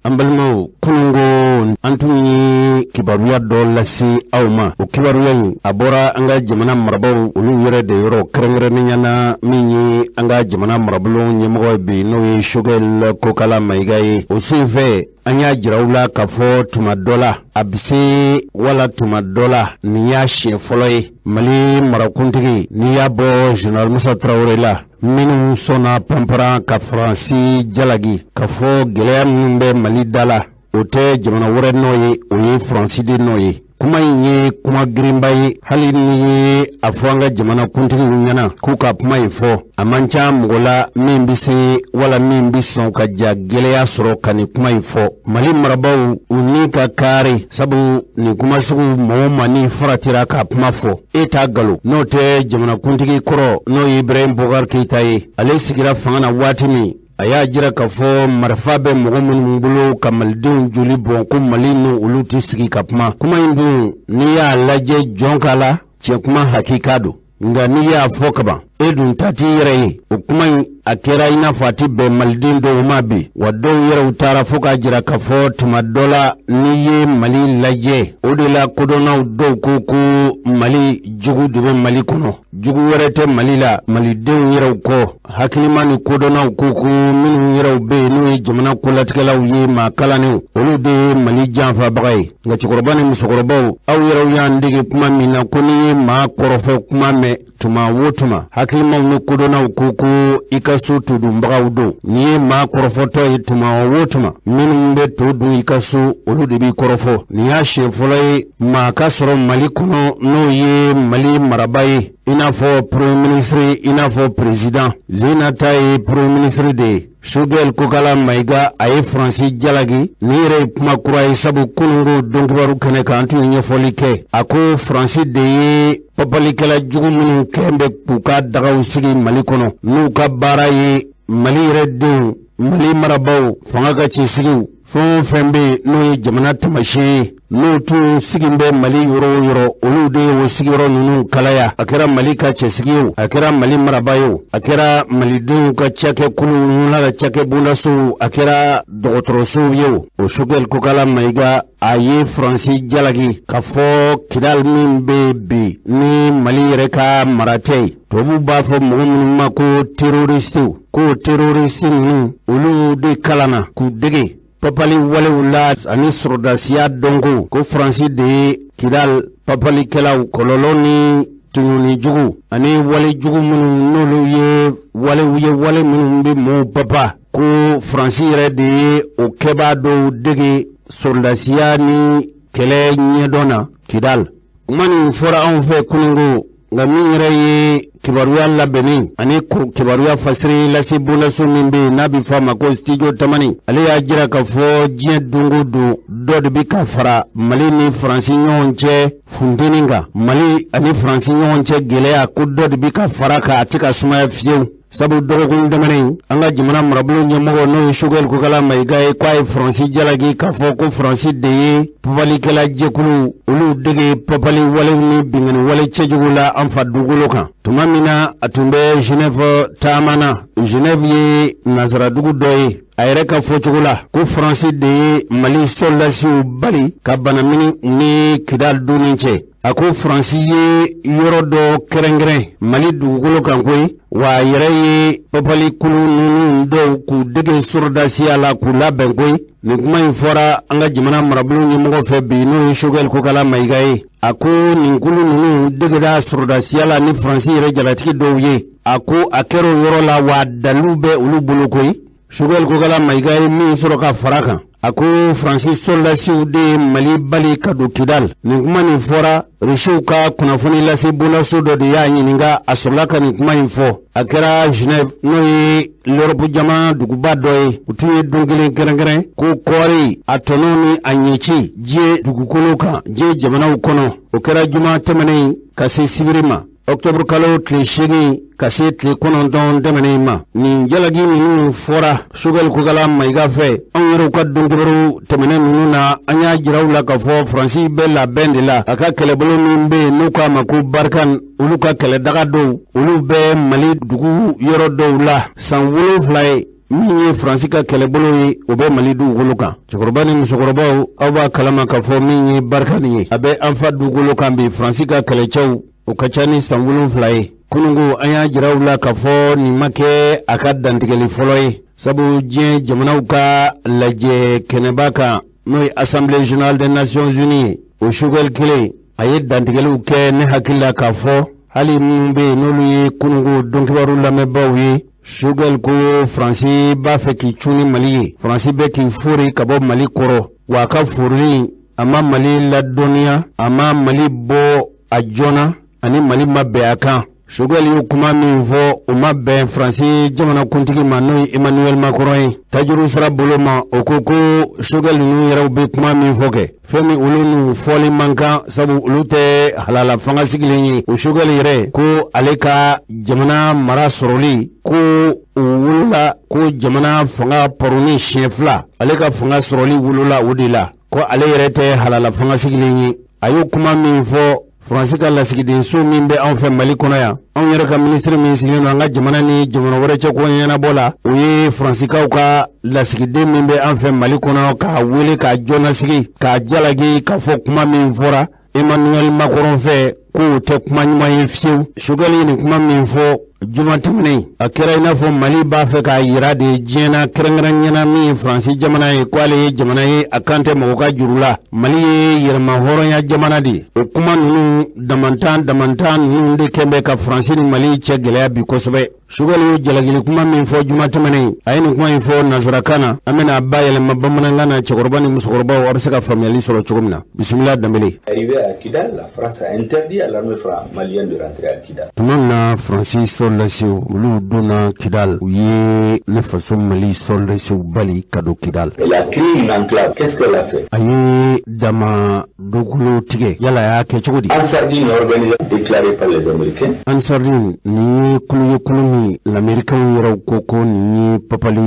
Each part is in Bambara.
An balimaw, kununko an tun ye kibaruya dɔ lase aw ma. O kibaruya in, a bɔra an ka jamana marabaaw olu yɛrɛ de yɔrɔ, kɛrɛnkɛrɛnnenya na min ye an ka jamana marabolo ɲɛmɔgɔ bi, n'o ye Choguel Kokala Mayiga ye. O senfɛ, an y'a jira u la k'a fɔ tuma dɔ la a bɛ se wala tuma dɔ la, nin y'a siɲɛ fɔlɔ ye Mali marakuntigi, n'i y'a bɔ Général Musa Tarawele la, minnu sɔnna panparan ka Faransi jalaki k'a fɔ gɛlɛya minnu bɛ Mali da la, o tɛ jamana wɛrɛ nɔ ye, o ye Faransi de nɔ ye. Kuma in ye kuma girinba ye. Hali ni ye a fɔ an ka jamana kuntigiw ɲɛna k'u ka kuma in fɔ, a man ca mɔgɔ la min bɛ se wala min bɛ sɔn ka ja gɛlɛya sɔrɔ ka nin kuma in fɔ. Mali marabaaw, u ni ka kaari, sabu nin kuma sugu, mɔgɔ ma ni faratira ka kuma fɔ, e t'a galo. N'o tɛ, jamanakuntigi kɔrɔ, n'o ye Ibrahim Boubacar Keïta ye, ale sigira fanga na waati min, a y'a jira k'a fɔ marifa bɛ mɔgɔ minnu bolo ka malidenw joli bɔn, ko Mali ni olu tɛ sigi ka kuma. Kuma in dun, n'i y'a lajɛ jɔn k'a la, tiɲɛ kuma hakika don, nka n'i y'a fɔ kaban, e dun ta t'i yɛrɛ ye. O kuma in, a kɛra i n'a fɔ a tɛ bɛn maliden dɔw ma bi wa. Dɔw yɛrɛw taara fo k'a jira k'a fɔ tuma dɔ la, n'i ye Mali lajɛ, o de la kodɔnnaw dɔw ko ko Mali jugu de bɛ Mali kɔnɔ, jugu wɛrɛ tɛ Mali la malidenw yɛrɛw kɔ. Hakilima ni kodɔnnaw ko ko minnu yɛrɛw bɛ yen, n'o ye jamana kolatigɛlaw ye, maa kalannenw, olu de ye Mali janfabaga ye. Nka cɛkɔrɔba ni musokɔrɔbaw, aw yɛrɛw y'an dege kuma min na ko n'i ye maa kɔrɔfɔ kuma mɛn tuma o tuma, hakilimaw ni kodɔnnaw ko ko i ka so todunbagaw don. N'i ye maa kɔrɔfɔtɔ ye tuma o tuma, minnu bɛ to dun i ka so, olu de b'i kɔrɔfɔ. Nin y'a siɲɛ fɔlɔ ye maa ka sɔrɔ Mali kɔnɔ, n'o ye Mali maraba ye, i n'a fɔ premier ministre, i n'a fɔ président. Zena ta ye premier ministre de ye, Choguel Kokala Mayiga, a ye Faransi jalaki. Nin yɛrɛ ye kuma kura ye, sabu kununko donkibaru kɛnɛ kan, an tun ye ɲɛfɔli kɛ. A ko Faransi de ye papalikɛla jugu minnu kɛn bɛ k'u ka dagaw sigi Mali kɔnɔ, n'u ka baara ye Mali yɛrɛ denw, Mali marabaaw, fanga ka cɛsigiw, fɛn o fɛn bɛ yen n'o ye jamana taamasiyɛn ye, n'o tun sigi bɛ Mali yɔrɔ o yɔrɔ, olu de ye o sigiyɔrɔ ninnu kalaya. A kɛra Mali ka cɛsigi ye o, a kɛra Mali maraba ye o, a kɛra malidenw ka cakɛkuluw n'a ka cakɛbondasow, a kɛra dɔgɔtɔrɔsow ye o. O Choguel Kokala Mayiga, a ye Faransi jalaki k'a fɔ Kidal min bɛ bi ni Mali yɛrɛ ka mara tɛ yen, tubabuw b'a fɔ mɔgɔ minnu ma ko terroristew, ko terroriste ninnu, olu de kalanna k'u dege papali walew la ani sɔrɔdasiya dɔnko, ko Faransi de ye Kidal papalikɛlaw kɔlɔlɔ ni tɔɲɔni jugu ani wale jugu minnu, n'olu ye walew ye, wale minnu bɛ mɔɔw papa, ko Faransi yɛrɛ de ye o kɛbaa dɔw dege sɔrɔdasiya ni kɛlɛ ɲɛdɔn na Kidal. Kuma nin fɔra anw fɛ kununko, nka min yɛrɛ ye kibaruya labɛnni ani kibaruya fasiri lase bondaso min bɛ yen, n'a bɛ fɔ a ma ko Studio Tamani, ale y'a jira k'a fɔ diɲɛ don o don, dɔ de bɛ ka fara Mali ni Faransi ɲɔgɔn cɛ funteni kan. Mali ani Faransi ɲɔgɔn cɛ gɛlɛya, ko dɔ de bɛ ka fara kan, a tɛ ka sumaya fiyewu, sabu dɔgɔkun tɛmɛnen, an ka jamana marabolo ɲɛmɔgɔ, n'o ye Choguel Kokala Mayiga ye, k'a ye Faransi jalaki k'a fɔ ko Faransi de ye papalikɛla jɛkulu olu dege papali walew ni binkanni wale cɛjugu la an fa dugukolo kan. Tuma min na a tun bɛ Genève taama na, Genève ye nansaradugu dɔ ye, a yɛrɛ ka fɔcogo la, ko Faransi de ye Mali sɔrɔdasiw bali ka banamini ni Kidal donni cɛ. A ko Faransi ye yɔrɔ dɔ kɛrɛnkɛrɛn Mali dugukolo kan koyi, wa a yɛrɛ ye papali kulu ninnu dɔw k'u dege sɔrɔdasiya la, k'u labɛn koyi. Nin kuma in fɔra an ka jamana marabolo ɲɛmɔgɔ fɛ bi, n'o ye Choguel Kokala Mayiga ye. A ko nin kulu ninnu degera sɔrɔdasiya la ni Faransi yɛrɛ jalatigi dɔw ye. A ko a kɛra o yɔrɔ la, wa dalilu bɛ olu bolo koyi. Choguel Kokala Mayiga ye min sɔrɔ ka fara kan, a ko Faransi sɔrɔdasiw de ye Mali bali ka don Kidal. Nin kuma nin fɔra, Rusiw ka kunnafoni lase bondaso dɔ de y'a ɲininka, a sɔrɔla ka nin kuma in fɔ. A kɛra Genève, n'o ye l'Europe jamana duguba dɔ ye. U tun ye don kelen kɛrɛnkɛrɛn ko kɔɔri a tɔnɔ ni a ɲɛci diɲɛ dugukolo kan, diɲɛ jamanaw kɔnɔ. O kɛra juma tɛmɛnen ka se sibiri ma, octobre kalo tile 8 ka se tile 9 tɛmɛnen ma. Nin jalaki ninnu fɔra Choguel Kokala Mayiga fɛ. Anw yɛrɛw ka donkibaru tɛmɛnen ninnu na, an y'a jira u la k'a fɔ Faransi bɛ labɛn de la. A ka kɛlɛbolo min bɛ yen, n'u k'a ma ko Barkhane, olu ka kɛlɛdaga dɔw, olu bɛ Mali dugu yɔrɔ dɔw la san 7 ye. Min ye Faransi ka kɛlɛbolo ye, o bɛ Mali dugukolo kan. Cɛkɔrɔba ni musokɔrɔbaw, aw b'a kalama k'a fɔ min ye Barkhane ye, a bɛ an fa dugukolo kan bi. Faransi ka kɛlɛcɛw, o ka ca ni san 7 ye. Kununko an y'a jira u la k'a fɔ nin ma kɛ a ka dantigɛli fɔlɔ ye, sabu diɲɛ jamanaw ka lajɛ kɛnɛba kan, n'o ye Assemblée générale des Nations Unies ye, o Choguel kelen a ye dantigɛliw kɛ. Ne hakili la k'a fɔ hali minnu bɛ yen, n'olu ye kununko donkibaru lamɛnbaaw ye, Choguel ko Faransi b'a fɛ k'i cun ni Mali ye. Faransi bɛ k'i fori ka bɔ Mali kɔrɔ, wa a ka forili, a ma Mali ladɔnniya, a ma Mali bɔ a joona, ani Mali ma bɛn a kan. Choguel y'o kuma min fɔ, o ma bɛn Faransi jamanakuntigi ma, n'o ye Emmanuel Macron ye. Tajuru sara bolo ma, o ko ko Choguel ninnu yɛrɛw bɛ kuma min fɔ kɛ, fɛn min olu n'u fɔli man kan, sabu olu tɛ halala fanga sigilen ye. O Choguel yɛrɛ ko ale ka jamana mara sɔrɔli ko o wolola ko jamana fanga paroni siɲɛ 2, ale ka fanga sɔrɔli wolola o de la, ko ale yɛrɛ tɛ halala fanga sigilen ye. A y'o kuma min fɔ, Faransi ka lasigidenso min bɛ anw fɛ Mali kɔnɔ yan, anw yɛrɛ ka minisiri min sigilen don an ka jamana ni jamana wɛrɛ cɛ ko ɲɛnabɔ la, o ye Faransikaw ka lasigiden min bɛ an fɛ Mali kɔnɔ k'a wele k'a jɔnasigi, k'a jalaki k'a fɔ kuma min fɔra Emmanuel Macron fɛ, k'o tɛ kuma ɲuman ye fiyewu. Choguel ye nin kuma min fɔ juma tɛmɛnen, a kɛra i n'a fɔ Mali b'a fɛ k'a yira de diɲɛ na, kɛrɛnkɛrɛn min ye Faransi jamana ye, ko ale ye jamana ye, a kan tɛ mɔgɔ ka juru la. Mali ye yɛrɛma hɔrɔnya jamana de ye. O kuma ninnu damantan damantan ninnu de kɛn bɛ ka Faransi ni Mali cɛ gɛlɛya bi kosɛbɛ. Choguel y'o jalakili kuma min fɔ juma tɛmɛnen, a ye nin kuma in fɔ nansarakan na. An bɛna a bayɛlɛma bamanankan na, cɛkɔrɔba ni musokɔrɔbaw, a bɛ se ka faamuyali sɔrɔ cogo min na. Bisimila, Danbele. Arrivé à Kidal, la France a interdit à l'armée malienne de rentrer à Kidal. Tuma min na Faransi sɔrɔdasiw olu donna Kidal, u ye ne faso Mali sɔrɔdasiw bali ka don Kidal. Elle a créé une enclave. Qu'est-ce qu'elle a fait? A ye dama dugukolo tigɛ. Yala a y'a kɛ cogo di? Ansar Dine, organisation déclarée par les Américains. Ansar Dine nin ye kulu ye, kulu min lamɛrikaw yɛrɛw ko ko nin ye papali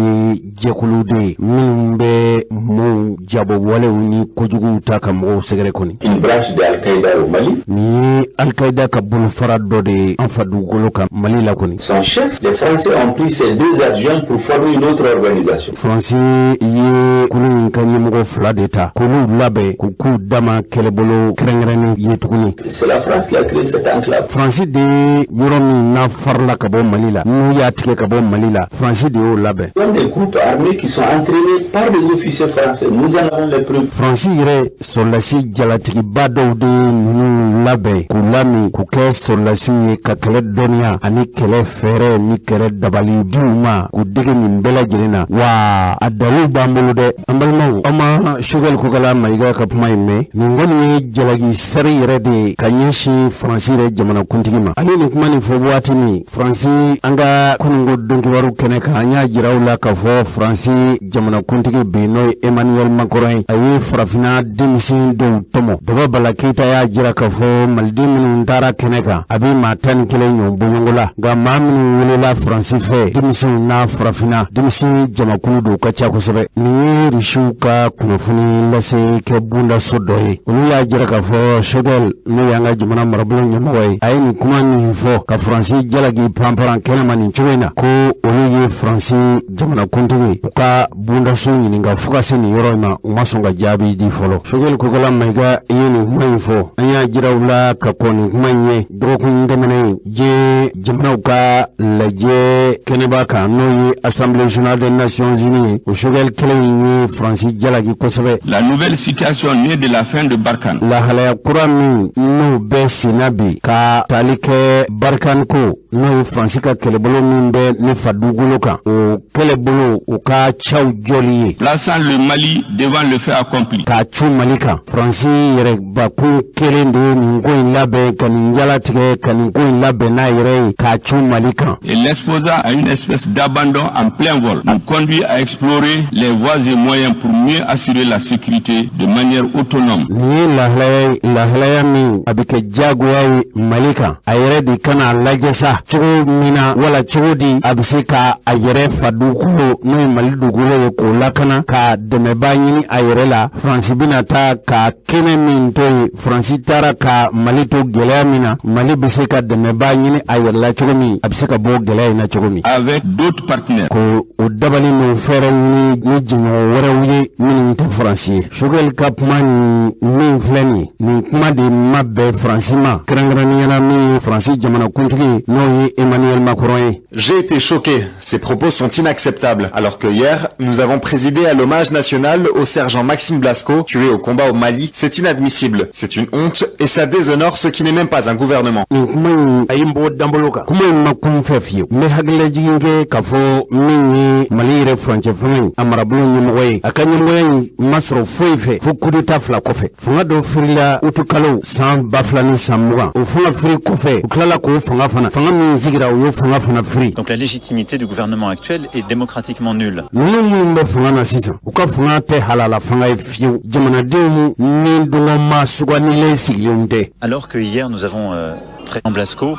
jɛkulu de ye, minnu bɛ mɔɔw jabɔ walew ni kojuguw ta ka mɔgɔw sɛgɛrɛ kɔni. Une branche de Al-Qaïda au Mali. Nin ye Al-Qaïda ka bolofara dɔ de ye an fa dugukolo kan, Mali la kɔni. Son chef, les Français ont pris ses deux adjoints pour former une autre organisation. Faransi ye kulu in ka ɲɛmɔgɔ fila de ta k'olu labɛn k'u k'u dama kɛlɛbolo kɛrɛnkɛrɛnnen ye tuguni. C'est la France qui a créé cette enclave. Faransi de ye yɔrɔ min n'a farila ka bɔ Mali la, n'u y'a tigɛ ka bɔ Mali la, Faransi de y'o labɛn. Ce sont des groupes armés qui sont entraînés par des officiers français. Nous en avons les preuves. Faransi yɛrɛ sɔrɔlasi jalatigiba dɔw de ye ninnu labɛn k'u lami k'u kɛ sɔrɔlasiw ye, ka kɛlɛ dɔnniya ani kɛlɛ fɛɛrɛ ni kɛlɛ dabali di u ma, k'u dege nin bɛɛ lajɛlen na. Wa a daliw b'an bolo dɛ. An balimaw, aw ma Choguel Kokala Mayiga ka kuma in mɛn. Nin kɔni ye jalaki sari yɛrɛ de ye ka ɲɛsin Faransi yɛrɛ jamanakuntigi ma. A ye nin kuma nin fɔ waati min, Faransi, an ka kununko donkibaru kɛnɛ kan, an y'a jira u la k'a fɔ Faransi jamanakuntigi bɛ, n'o ye Emmanuel Macron ye, a ye farafinna denmisɛn dɔw tɔmɔ. Daba Bala Keyita y'a jira k'a fɔ maliden minnu taara kɛnɛ kan, a bɛ maa 11 ɲɔgɔn bɔɲɔgɔn la. Nka maa minnu welela Faransi fɛ, denmisɛnw n'a farafinna denmisɛn jamakulu dɔw ka ca kosɛbɛ. Nin ye Risiw ka kunnafoni lase kɛ bondaso dɔ ye. Olu y'a jira k'a fɔ Choguel, n'o y'an ka jamana marabolo ɲɛmɔgɔ ye, a ye nin kuma min fɔ ka Faransi jalaki panparan kɛnɛma nin cogo in na, ko olu ye Faransi jamanakuntigi u ka bondaso ɲininka fo ka se nin yɔrɔ in ma, u ma sɔn ka jaabi di fɔlɔ. Choguel Kokala Mayiga ye nin kuma in fɔ, an y'a jira u la ka kɔn nin kuma in ɲɛ dɔgɔkun tɛmɛnen, diɲɛ jamanaw ka lajɛ kɛnɛba kan, n'o ye Assemblée générale des Nations Unies ye, o Choguel kelen in ye Faransi jalaki kosɛbɛ. La nouvelle situation née de la fin de Barkhane. Lahalaya kura min n'o bɛ senna bi ka tali kɛ Barkhane ko, n'o ye Faransi ka kɛlɛbolo min bɛ ne fa dugukolo kan, o kɛlɛbolo u ka caw jɔli ye, Plaçant le Mali devant le fait accompli. k'a cu Mali kan, Faransi yɛrɛ bakun kelen de ye nin ko in labɛn, ka nin jala tigɛ, ka nin ko in labɛn n'a yɛrɛ ye k'a cu Mali kan. Et l'exposant à une espèce d'abandon en plein vol, nous conduit à explorer les voies et moyens pour mieux assurer la sécurité de manière autonome. Nin ye lahalaya ye, lahalaya min a bɛ kɛ diyagoya ye Mali kan, a yɛrɛ de ka n'a lajɛ sa cogo min na wala cogo di a bɛ se ka a yɛrɛ fa dugukolo, n'o ye Mali dugukolo ye, k'o lakana, ka dɛmɛbaa ɲini a yɛrɛ la. Faransi bɛna taa ka kɛnɛ min to yen, Faransi taara ka Mali to gɛlɛya min na, Mali bɛ se ka dɛmɛbaa ɲini a yɛrɛ la cogo min, a bɛ se ka bɔ gɛlɛya in na cogo min. Avec d'autres partenaires. Ko o dabali n'o fɛɛrɛ ɲini ni jɛɲɔgɔn wɛrɛw ye minnu tɛ Faransi ye. Choguel ka kuma nin min filɛ nin ye, nin kuma de ma bɛn Faransi ma, kɛrɛnkɛrɛnnenya la min ye Faransi jamanakuntigi ye, n'o ye Emmanuel Macron ye. J'ai été choqué. Ces propos sont inacceptables. Alors que hier, nous avons présidé à l'hommage national au sergent Maxime Blasco, tué au combat au Mali. C'est inadmissible. C'est une honte et ça déshonore ce qui n'est même pas un gouvernement. Nin kuma in, a ye n bɔ danbolo kan, kuma in ma kun fɛ fiyewu. N bɛ hakililajigin kɛ k'a fɔ min ye Mali yɛrɛ furancɛ fanga in, a marabolo ɲɛmɔgɔ ye, a ka ɲɛmɔgɔya in ma sɔrɔ foyi fɛ fo coup d'état fila kɔfɛ. Fanga dɔ firila utukalo san 2020. O fanga firi kɔfɛ, u tilala k'o fanga fana, fanga min sigira, u y'o fanga fana firi. Donc la légitimité du gouvernement actuel est démocratiquement nulle. Ninnu minnu bɛ fanga na sisan, u ka fanga tɛ halala fanga ye fiyewu, jamanadenw ni dɔgɔma sugandilen sigilenw tɛ. Alors que hier nous avons président Blasco,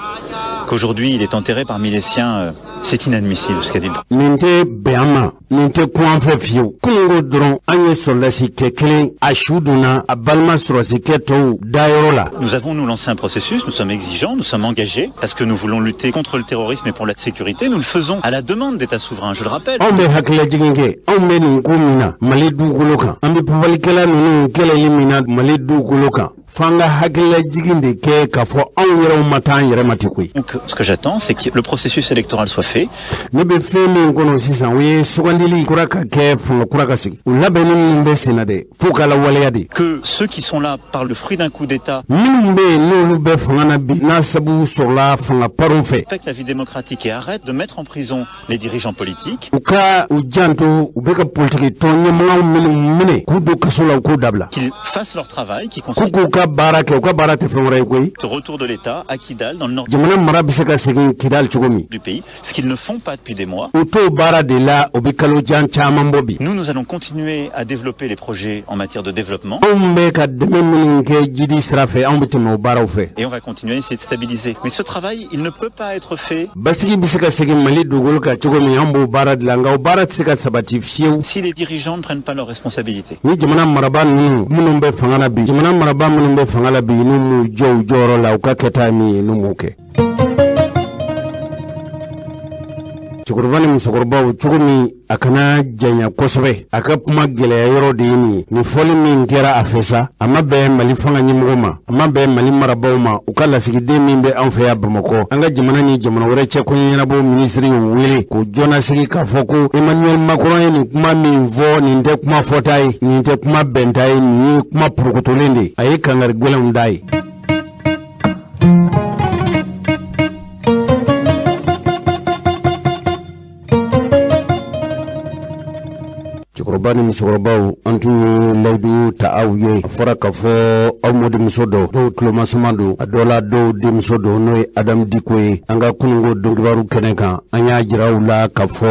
qu'aujourd'hui il est enterré parmi les siens, c'est inadmissible ce qu'a dit le Nin tɛ bɛn an ma, nin tɛ kun an fɛ fiyewu. Kununko dɔrɔn, an ye sɔrɔdasikɛ kelen, a su donna a balima sɔrɔdasikɛ tɔw dayɔrɔ la. Nous avons nous lancé un processus, nous sommes exigeants, nous sommes engagés parce que nous voulons lutter contre le terrorisme et pour la sécurité. Nous le faisons à la demande d'États souverains, je le rappelle. Anw bɛ hakililajigin kɛ, anw bɛ nin ko min na Mali dugukolo kan, an bɛ papalikɛla ninnu kɛlɛli min na Mali dugukolo kan, f'an ka hakililajigin de kɛ k'a fɔ anw yɛrɛw ma taa an yɛrɛ ma ten koyi. Donc ce que j'attends, c'est que le processus électoral soit fait. Ne bɛ fɛn min kɔnɔ sisan, o ye sugandili kura ka kɛ, fanga kura ka sigi. U labɛnni minnu bɛ sen na dɛ, f'u ka lawaleya de. Que ceux qui sont là par le fruit d'un coup d'État Minnu bɛ yen, n'olu bɛ fanga na bi, n'a sabu sɔrɔla fanga paron fɛ, respectent la vie démocratique et arrêtent de mettre en prison les dirigeants politiques. u ka u janto, u bɛ ka politiki tɔn ɲɛmɔgɔw minnu minɛ k'u don kaso la, u k'u dabila. Qu'ils fassent leur travail, qui K'u consiste k'u ka baara kɛ, u ka baara tɛ fɛn wɛrɛ ye koyi. au retour de l'État à Kidal, dans le nord Jamana mara bɛ se ka segin Kidali cogo min, du pays, ce qu'ils ne font pas depuis des mois. u t'o baara de la, o bɛ kalo jan caman bɔ bi. Nous, nous allons continuer à développer les projets en matière de développement Anw bɛ ka dɛmɛ minnu kɛ jidi sira fɛ, anw bɛ tɛmɛ o baaraw fɛ. et on va continuer à essayer de stabiliser. Mais ce travail, il ne peut pas être fait Basigi bɛ se ka segin Mali dugukolo kan cogo min, an b'o baara dilan, nka o baara tɛ se ka sabati fiyewu si les dirigeants ne prennent pas leurs responsabilités. ni jamana marabaa ninnu minnu bɛ fanga la bi, jamana marabaa minnu bɛ fanga la bi, n'u m'u jɔ u jɔyɔrɔ la, u ka kɛta ye min ye, n'u m'o kɛ. Cɛkɔrɔba ni musokɔrɔbaw, cogo min a kana janya kosɛbɛ, a ka kuma gɛlɛya yɔrɔ de ye nin ye. Nin fɔli min kɛra a fɛ sa, a ma bɛn Mali fanga ɲɛmɔgɔ ma, a ma bɛn Mali marabaw ma. U ka lasigiden min bɛ anw fɛ yan Bamakɔ, an ka jamana ni jamana wɛrɛ cɛ koɲɛ ɲɛnabɔ minisiri y'o wele k'o joona sigi k'a fɔ ko Emmanuel Macron ye nin kuma min fɔ, nin tɛ kuma fɔta ye, nin tɛ kuma bɛnta ye, nin ye kuma porokotolen de ye. A ye kangari gɛlɛnw da ye. Cɛkɔrɔba ni musokɔrɔbaw, an tun ye layidu ta aw ye. A fɔra k'a fɔ aw mɔdenmuso dɔ, dɔw tulomasama don a dɔ la, dɔw denmuso don, n'o ye Adamu Diko ye. An ka kununko donkibaru kɛnɛ kan, an y'a jira aw la k'a fɔ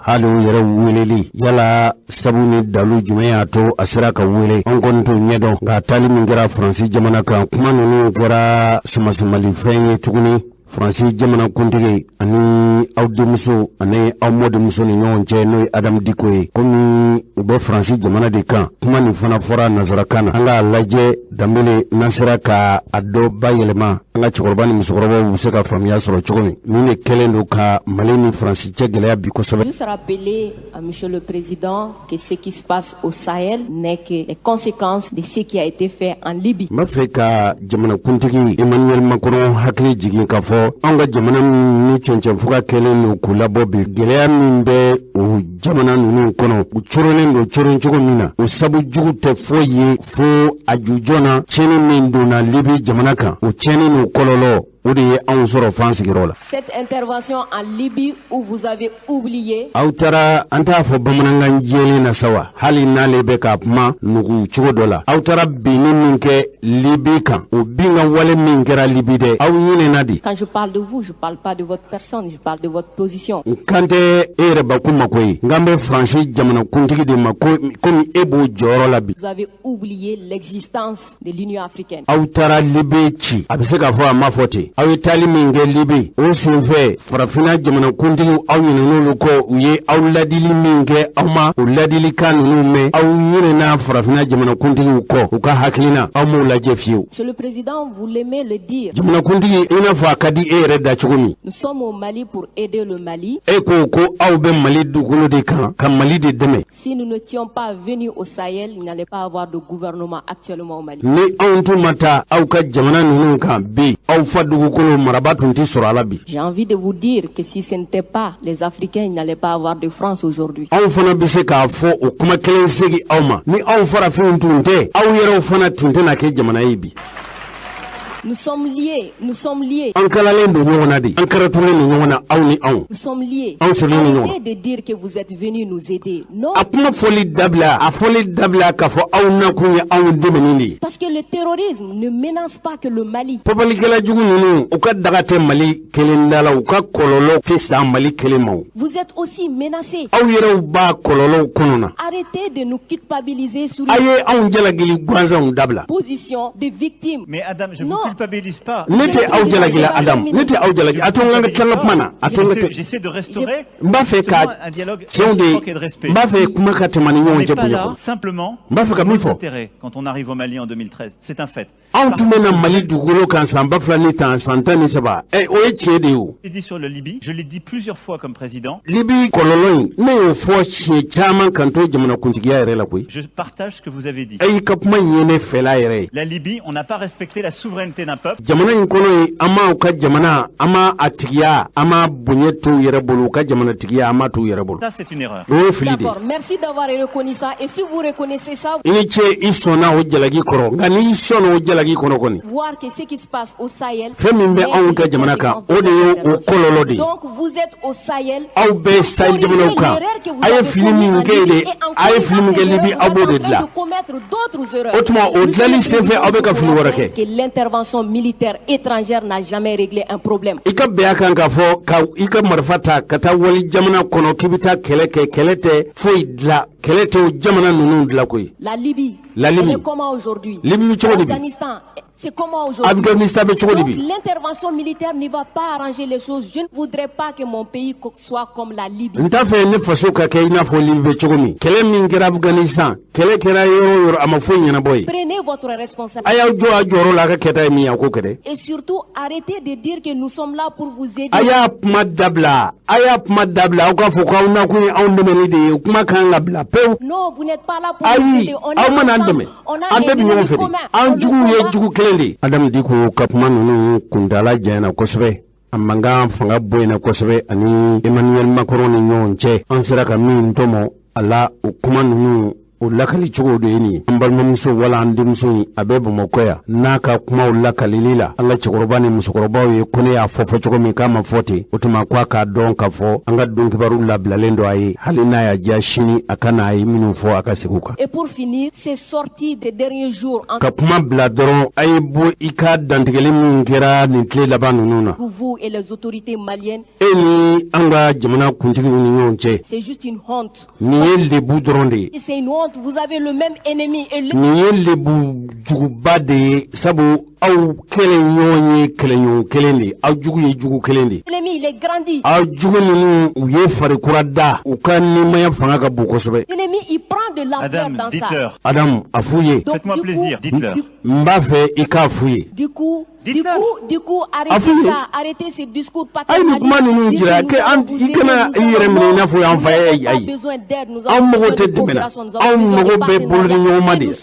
hali u yɛrɛ weleli, yala sabu ni dalu jumɛn y'a to a sera ka wele, an kɔni t'o ɲɛdɔn. Nka taali min kɛra Faransi jamana kan, kuma ninnu kɛra samasamalifɛn ye tuguni Faransi jamana kuntigi ani aw denmuso ani aw mɔdenmuso ni ɲɔgɔn cɛ, n'o ye Adamu Diko ye. Komi u bɛ Faransi jamana de kan, kuma nin fana fɔra nansarakan na. An k'a lajɛ Danbele n'an sera ka a dɔ bayɛlɛma, an ka cɛkɔrɔba ni musokɔrɔbaw bɛ se ka faamuya sɔrɔ cogo min. Nin de kɛlen don ka Mali ni Faransi cɛ gɛlɛya bi kosɛbɛ. Juste rappeler à Monsieur le Président que ce qui se passe au Sahel n'est que les conséquences de ce qui a été fait en Libye. N b'a fɛ ka jamanakuntigi Emmanuel Macron hakili jigin k'a fɔ anw ka jamana min ni cɛncɛnfuga kɛlen don k'u labɔ bi, gɛlɛya min bɛ o jamana ninnu kɔnɔ, u coronnen don coron cogo min na, o sabu jugu tɛ foyi ye fo a jujɔn na tiɲɛni min donna Libi jamana kan. O tiɲɛni n'o kɔlɔlɔ O de ye anw sɔrɔ fan sigiyɔrɔ la. Cette intervention en Libye où vous avez oublié. Aw taara, an t'a fɔ bamanankan jɛlen na sa wa, hali n'ale bɛ ka kuma nugu cogo dɔ la, aw taara binni min kɛ Libi kan, o bin ka wale min kɛra Libi dɛ, aw ɲinɛna di. Quand je parle de vous, je parle pas de votre personne, je parle de votre position. N kan tɛ e yɛrɛ bakun ma koyi, n kan bɛ Faransi jamanakuntigi de ma, komi e b'o jɔyɔrɔ la bi. Vous avez oublié l'existence de l'Union africaine. Aw taara Libi ci, a bɛ se k'a fɔ, a ma fɔ ten, aw ye taali min kɛ Libi, o senfɛ farafinna jamanakuntigiw, aw ɲinɛn'olu kɔ. U ye aw ladili min kɛ, aw ma o ladilikan ninnu mɛn. Aw ɲinɛna farafinna jamanakuntigiw kɔ, u ka hakilina, aw m'o lajɛ fiyewu. Monsieur le Président, vous l'aimez le dire. Jamanakuntigi, i n'a fɔ a ka di e yɛrɛ da cogo min. Nous sommes au Mali pour aider le Mali. E ko ko aw bɛ Mali dugukolo de kan ka Mali de dɛmɛ. Si nous n'étions pas venus au Sahel, il n'allait pas avoir de gouvernement actuellement au Mali. Ni anw tun ma taa aw ka jamana ninnu kan bi, aw fa dugukolo maraba tun tɛ sɔrɔ a la bi. J'ai envie de vous dire que si ce n'était pas les Africains, il n'allait pas avoir de France aujourd'hui. Anw fana bɛ se k'a fɔ o kuma kelen segi aw ma: ni anw farafinw tun tɛ, aw yɛrɛw fana tun tɛna kɛ jamana ye bi. Nous sommes liés, nous sommes liés. An kalalen don ɲɔgɔn na de, an kɛrɛtulen don ɲɔgɔn na, aw ni anw. Nous sommes liés. Anw sirilen don ɲɔgɔn na. Arrêtez de dire que vous êtes venus nous aider. Non. A kuma fɔli dabila, a fɔli dabila k'a fɔ aw nakun ye anw dɛmɛni de ye. Parce que le terrorisme ne menace pas que le Mali. Papalikɛla jugu ninnu, u ka daga tɛ Mali kelen da la, u ka kɔlɔlɔ tɛ san Mali kelen ma o. Vous êtes aussi menacés. Aw yɛrɛw b'a kɔlɔlɔw kɔnɔ na. Arrêtez de nous culpabiliser sur A ye anw jalakili gansanw dabila. une position de victime. Mais Adam, je ne Non. vous culpabilise pas. Ne tɛ aw jalaki la, Adamu, ne tɛ aw jalaki. A to n ka tila n ka kuma na, a to n ka tɛ. J'essaie de restaurer N b'a fɛ ka un dialogue tiɲɛw de réciproque et de respect. n b'a fɛ kuma ka tɛmɛ ni On ɲɔgɔn n'est cɛ pas bonya là kɔnɔ. simplement N b'a fɛ ka min fɔ, intérêt quand on arrive au Mali en 2013. C'est un fait. Anw tun bɛ na Mali dugukolo kan san 2010, san 13, ɛ, o ye tiɲɛ de ye o. Je l'ai dit sur le Libye, je l'ai dit plusieurs fois comme président. Libi kɔlɔlɔ in, ne y'o fɔ siɲɛ caman kan to jamanakuntigiya yɛrɛ la koyi. Je partage ce que vous avez dit. E y'i ka kuma in ye ne fɛla yɛrɛ ye. La Libye, on n'a pas respecté la souveraineté d'un peuple. Jamana in kɔnɔ yen, an m'aw ka jamana, an m'a a tigiya, an m'a bonya t'u yɛrɛ bolo, u ka jamana tigiya, an m'a t'u yɛrɛ bolo. Ça, c'est une erreur. O ye fili de ye. D'accord, merci d'avoir reconnu ça. Et si vous reconnaissez ça, I ni ce, i sɔnna o jalaki kɔrɔ, nka n'i sɔnna o jalaki kɔnɔ kɔni, voir que ce qui se passe au Sahel. Fɛn min bɛ anw ka jamana kan, o de ye o kɔlɔlɔ de ye. Donc vous êtes au Sahel. Aw bɛ Sahel jamanaw kan, a ye fili min kɛ yen de, a ye fili min kɛ Libi, aw b'o de dilan. O tuma, o dilanli senfɛ, aw bɛ ka fili wɛrɛ kɛ. Que l'intervention militaire étrangère n'a jamais réglé un problème. I ka bɛn a kan k'a fɔ ka i ka marifa ta ka taa wali jamana kɔnɔ k'i bɛ taa kɛlɛ kɛ, kɛlɛ tɛ foyi dilan, kɛlɛ tɛ o jamana ninnu dilan koyi. La Libye, La Libye. elle est comment aujourd'hui? Libye bɛ cogo di bi? L'Afghanistan, c'est comment aujourd'hui? Afghanistan bɛ cogo di Donc bi? l'intervention militaire ne va pas arranger les choses. Je ne voudrais pas que mon pays soit comme la Libye. N t'a fɛ ne faso ka kɛ i n'a fɔ Libi bɛ cogo min. Kɛlɛ min kɛra Afghanistan, kɛlɛ kɛra yɔrɔ o yɔrɔ, a ma foyi ɲɛnabɔ ye. Prenez votre responsabilité. A y'aw jɔ a jɔyɔrɔ la, a ka kɛta ye min ye, a k'o kɛ dɛ. Et surtout, arrêtez de dire que nous sommes là pour vous aider. A y'a kuma dabila, a y'a kuma dabila, aw k'a fɔ k'aw nakun ye anw dɛmɛni de ye, o kuma kan ka bila pewu. Non, vous n'êtes pas là pour nous Ayi aider. On est aw mana an ensemble. dɛmɛ, On a an bɛɛ bɛ ɲɔgɔn fɛ de, an juguw ye jugu kelen de ye. Adamu Diko ka kuma ninnu kuntala janyana kosɛbɛ, a mankan fanga bonyana kosɛbɛ ani Emmanuel Macron ni ɲɔgɔn cɛ. An sera ka min tɔmɔ a la, o kuma ninnu, o lakali cogo de ye nin ye. An balimamuso wala an denmuso in, a bɛ Bamakɔ yan, n'a ka kumaw lakalili la an ka cɛkɔrɔba ni musokɔrɔbaw ye, ko ne y'a fɔ fɔ cogo min k'a ma fɔ ten, o tuma ko a k'a dɔn k'a fɔ an ka donkibaru labilalen don a ye, hali n'a y'a diya sini, a ka n'a ye minnu fɔ, a ka segin u kan. Et pour finir, ces sorties des derniers jours entre Ka kuma bila dɔrɔn, a ye bɔ i ka dantigɛli minnu kɛra nin tile laban ninnu na, vous et les autorités maliennes, e ni an ka jamana kuntigiw ni ɲɔgɔn cɛ, c'est juste une honte. Nin ye lebu dɔrɔn de ye. Et c'est une honte. Vous avez le même ennemi. Et le- Nin ye lebu juguba de ye, sabu aw kɛlɛ ɲɔgɔn ye kɛlɛɲɔgɔn kelen de ye, aw jugu ye jugu kelen de ye. L'ennemi, il est grandi. Aw jugu ninnu, u ye farikura da, u ka nimaya fanga ka bon kosɛbɛ. L'ennemi, il prend de l'ampleur Adam, dans ça. dites-leur. Adamu, a f'u ye. Donc, Faites-moi du coup- plaisir, dites-leur. N b'a fɛ i k'a f'u ye. Du coup, du Dites-leur. coup, du coup, arrêtez Afouye. ça, arrêtez ce discours A ye nin kuma ninnu jira kɛ an i kana i yɛrɛ minɛ i n'a fɔ y'an fa ye. Ayi, anw mago tɛ dɛmɛ na, anw mago bɛ bolodiɲɔgɔnma de ye.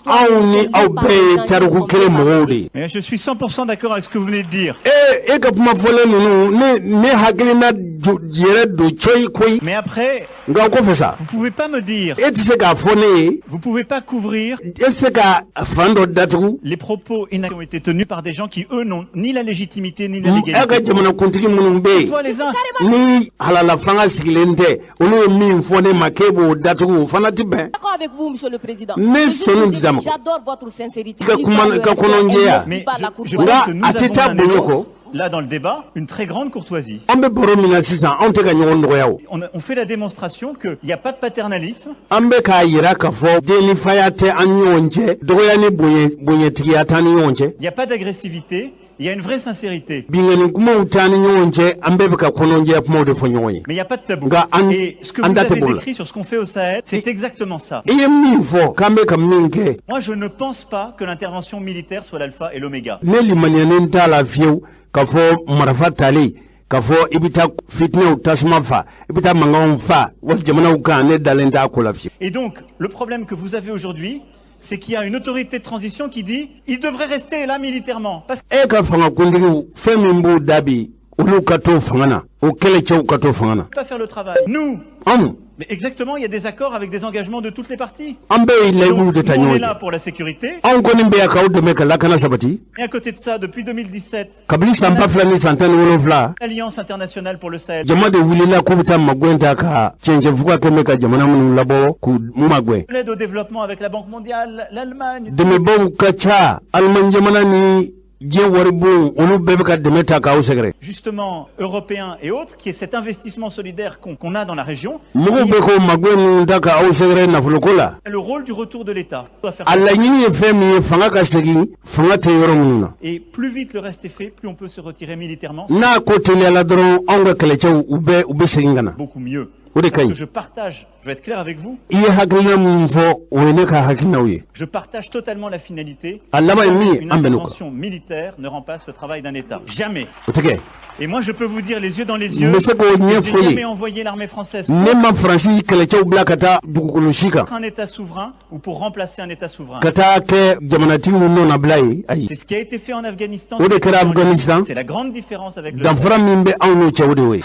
Anw ni aw bɛɛ ye tariku kelen mɔgɔw de ye. Mais je suis 100% d'accord avec ce que vous venez de dire. E e ka kuma fɔlen ninnu, ne hakilina yɛrɛ don cɔyi koyi. Mais après, Nka o kɔfɛ sa, vous pouvez pas me dire, e tɛ se k'a fɔ ne ye, vous pouvez pas couvrir e tɛ se ka fan dɔ datugu les propos qui ont été tenus par des gens qui, eux, n'ont ni la légitimité ni la légalité. Aw ka jamanakuntigi minnu bɛ yen, ni halala fanga sigilen tɛ, olu ye min fɔ ne ma k'e b'o datugu, o fana tɛ bɛn. D'accord avec vous, monsieur le président. Ne sɔnni di d'a ma. J'adore votre sincérité. I ka kuma, i ka kɔnɔnjɛya. Mais Nka a tɛ taa bonya kɔ. Là, dans le débat, une très grande courtoisie. An bɛ baro min na sisan, anw tɛ ka ɲɔgɔn dɔgɔya o. On fait la démonstration qu'il n'y a pas de paternalisme. An bɛ k'a yira k'a fɔ denifaya tɛ an ni ɲɔgɔn cɛ, dɔgɔya ni bonya bonyatigiya t'an ni ɲɔgɔn cɛ. Il n'y a pas d'agressivité. Il y a une vraie sincérité. Binkanni kumaw t'an ni ɲɔgɔn cɛ, an bɛɛ bɛ ka kɔnɔnjɛya kumaw de fɔ ɲɔgɔn ye. Mais il n'y a pas de tabou. Nka an Et ce que an vous da tɛ avez bolo la. décrit sur ce qu'on fait au Sahel, c'est exactement ça. I ye min fɔ k'an bɛ ka min kɛ. Moi, je ne pense pas que l'intervention militaire soit l'alpha et l'oméga. Ne limaniyanen t'a la fiyewu k'a fɔ marifa talen k'a fɔ i bɛ taa fitinɛw tasuma fa, i bɛ taa mankanw fa wali jamanaw kan, ne dalen t'a ko la fiyewu. Et donc, le problème que vous avez aujourd'hui, c'est qu'il y a une autorité de transition qui dit il devrait rester là militairement. Parce E ka fangakuntigiw, fɛn min b'u da bi, olu ka to fanga na, o kɛlɛcɛw ka to fanga na. Pas faire le travail. Nous, Anw mais exactement, il y a des accords avec des engagements de toutes les parties. An bɛɛ ye layiduw de ta Nous, on ɲɔgɔn est là cɛ. Pour la sécurité. Anw kɔni bɛ yan k'aw dɛmɛ ka lakana sabati. Et à côté de ça, depuis 2017, Kabini san 2017, l'Alliance internationale pour le Sahel. jama de wulila k'u bɛ taa magɛn ta ka cɛncɛnfuga kɛ bɛ ka jamana minnu labɔ k'u magɛn. L'aide au développement avec la Banque mondiale, l'Allemagne. Dɛmɛbaw ka ca, Aliman jamana ni diɲɛ waribon, olu bɛɛ bɛ ka dɛmɛ ta k'aw sɛgɛrɛ. Justement, européens et autres, qui est cet investissement solidaire qu'on a dans la région. Mɔgɔw bɛ k'o magɛn ninnu ta k'aw sɛgɛrɛ nafoloko la. Le rôle du retour de l'État doit faire. A laɲini ye fɛn min ye, fanga ka segin fanga tɛ yɔrɔ minnu na. Et plus vite le reste est fait, plus on peut se retirer militairement. N'a ko teliyala dɔrɔn, anw ka kɛlɛcɛw, u bɛ u bɛ segin ka na. Beaucoup mieux. O de ka Parce ɲi. que je partage, je vais être clair avec vous, I ye hakilina min fɔ, o ye ne ka hakilinaw ye. Je partage totalement la finalité. A laban ye min ye, Une an bɛn n'o kan. Intervention militaire ne remplace le travail d'un État. Jamais. O tɛ kɛ. Et moi, je peux vous dire les yeux dans les yeux, N bɛ se k'o je n'ai ɲɛfɔ ye. Jamais envoyé l'armée française Ne ma Faransi kɛlɛcɛw bila ka taa dugukolo si kan contre un État souverain ou pour remplacer un État souverain. ka taa kɛ jamanatigiw nɔnabila ye, ayi. C'est ce qui a été fait en Afghanistan. O de kɛra Afghanistan. C'est la grande différence avec le Danfara min bɛ anw n'o cɛ, o de y'o ye.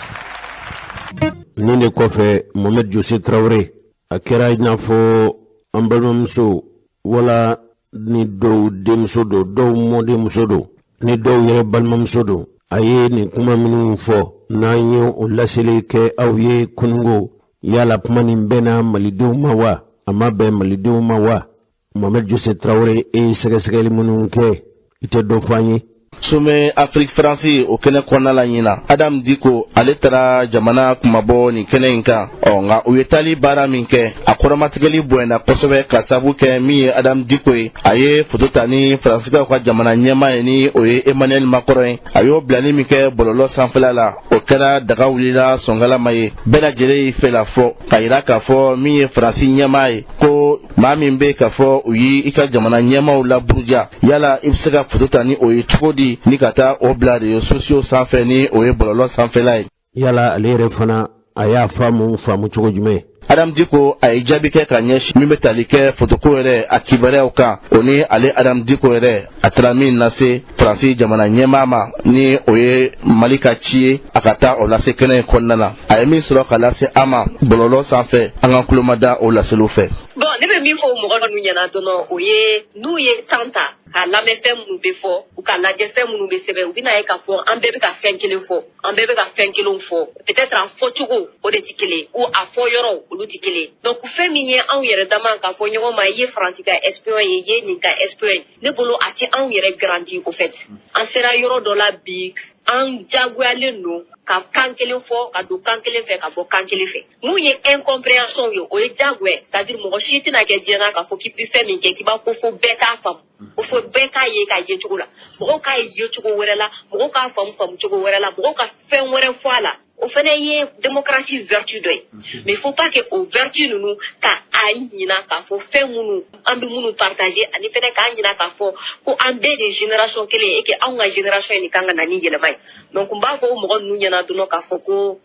Nin de kɔfɛ, Mohamed Jose Tarawele, a kɛra i n'a fɔ an balimamuso wala ni dɔw denmuso don, dɔw mɔdenmuso don, ni dɔw yɛrɛ balimamuso don, a ye nin kuma minnu fɔ n'an ye o laseli kɛ aw ye kunungo, yala kuma nin bɛnna malidenw ma wa, a ma bɛn malidenw ma wa? Mohamed Jose Tarawele, e ye sɛgɛsɛgɛli minnu kɛ, i tɛ dɔ fɔ an ye? Sommet Afrique France, o kɛnɛ kɔnɔna la ɲina, Adam Diko, ale taara jamana kumabɔ nin kɛnɛ in kan. Ɔ nka u ye taali baara min kɛ, a kɔrɔmatigɛli bonyana kosɛbɛ ka sabu kɛ min ye Adam Diko ye, a ye foto ta ni Faransikaw ka jamana ɲɛmaa ye, ni o ye Emmanuel Macron ye. A y'o bilali min kɛ bɔlɔlɔ sanfɛla la, o kɛra daga wulila sɔngalama ye. Bɛɛ lajɛlen y'i fɛ la fɔ ka yira k'a fɔ min ye Faransi ɲɛmaa ye, ko maa min bɛ k'a fɔ u y'i ka jamana ɲɛmaaw laburuja, yala i bɛ se ka foto ta ni o ye cogo di ni ka taa o bila réseaux sociaux sanfɛ, ni o ye bɔlɔlɔ sanfɛla ye? Yala ale yɛrɛ fana, a y'a faamu faamu cogo jumɛn? Adam Diko, a ye jaabi kɛ ka ɲɛsin min bɛ tali kɛ fotoko yɛrɛ a kibaruyaw kan, o ni ale Adam Diko yɛrɛ, a taara min lase Faransi jamana ɲɛmaa ma, ni o ye Mali ka ci ye, a ka taa o lase kɛnɛ in kɔnɔna na. A ye min sɔrɔ ka lase an ma bɔlɔlɔ sanfɛ, an ka kulomada o laseliw fɛ. Bon, ne bɛ min fɔ mɔgɔ ninnu ɲɛna dɔrɔn, o ye n'u ye temps ta k'a lamɛn fɛn minnu bɛ fɔ, u ka lajɛ fɛn minnu bɛ sɛbɛn, u bɛna ye k'a fɔ an bɛɛ bɛ ka fɛn kelen fɔ, an bɛɛ bɛ ka fɛn kelenw fɔ. Peut-être a fɔcogo, o de tɛ kelen, ou a fɔ yɔrɔ, olu tɛ kelen. Donc fɛn min ye anw yɛrɛ dama k'a fɔ ɲɔgɔn ma i ye Faransi ka espion ye, i ye nin ka espion ye, ne bolo a tɛ anw yɛrɛ grandi. Au fait, an sera yɔrɔ dɔ la bi, an jagoyalen don ka kan kelen fɔ, ka don kan kelen fɛ, ka bɔ kan kelen fɛ. Mun ye incompréhension ye, o ye diyagoya, c'est à dire mɔgɔ si tɛna kɛ diɲɛ na k'a fɔ k'i bɛ fɛn min kɛ, k'i b'a ko fo bɛɛ k'a faamu, ko fo bɛɛ k'a ye k'a ye cogo la. Mɔgɔw k'a ye cogo wɛrɛ la, mɔgɔw k'a faamu faamu cogo wɛrɛ la, mɔgɔw ka fɛn wɛrɛ fɔ a la, o fana ye démocratie vertu dɔ ye. Mais il faut pas que o vertu ninnu ka a ɲina k'a fɔ fɛn minnu an bɛ minnu partager, ani fɛnɛ k'a ɲina k'a fɔ ko an bɛɛ de ye génération kelen ye et que anw ka génération in de kan ka na ni yɛlɛma ye. Donc n b'a fɔ o mɔgɔ ninnu ɲɛna dɔrɔn k'a fɔ ko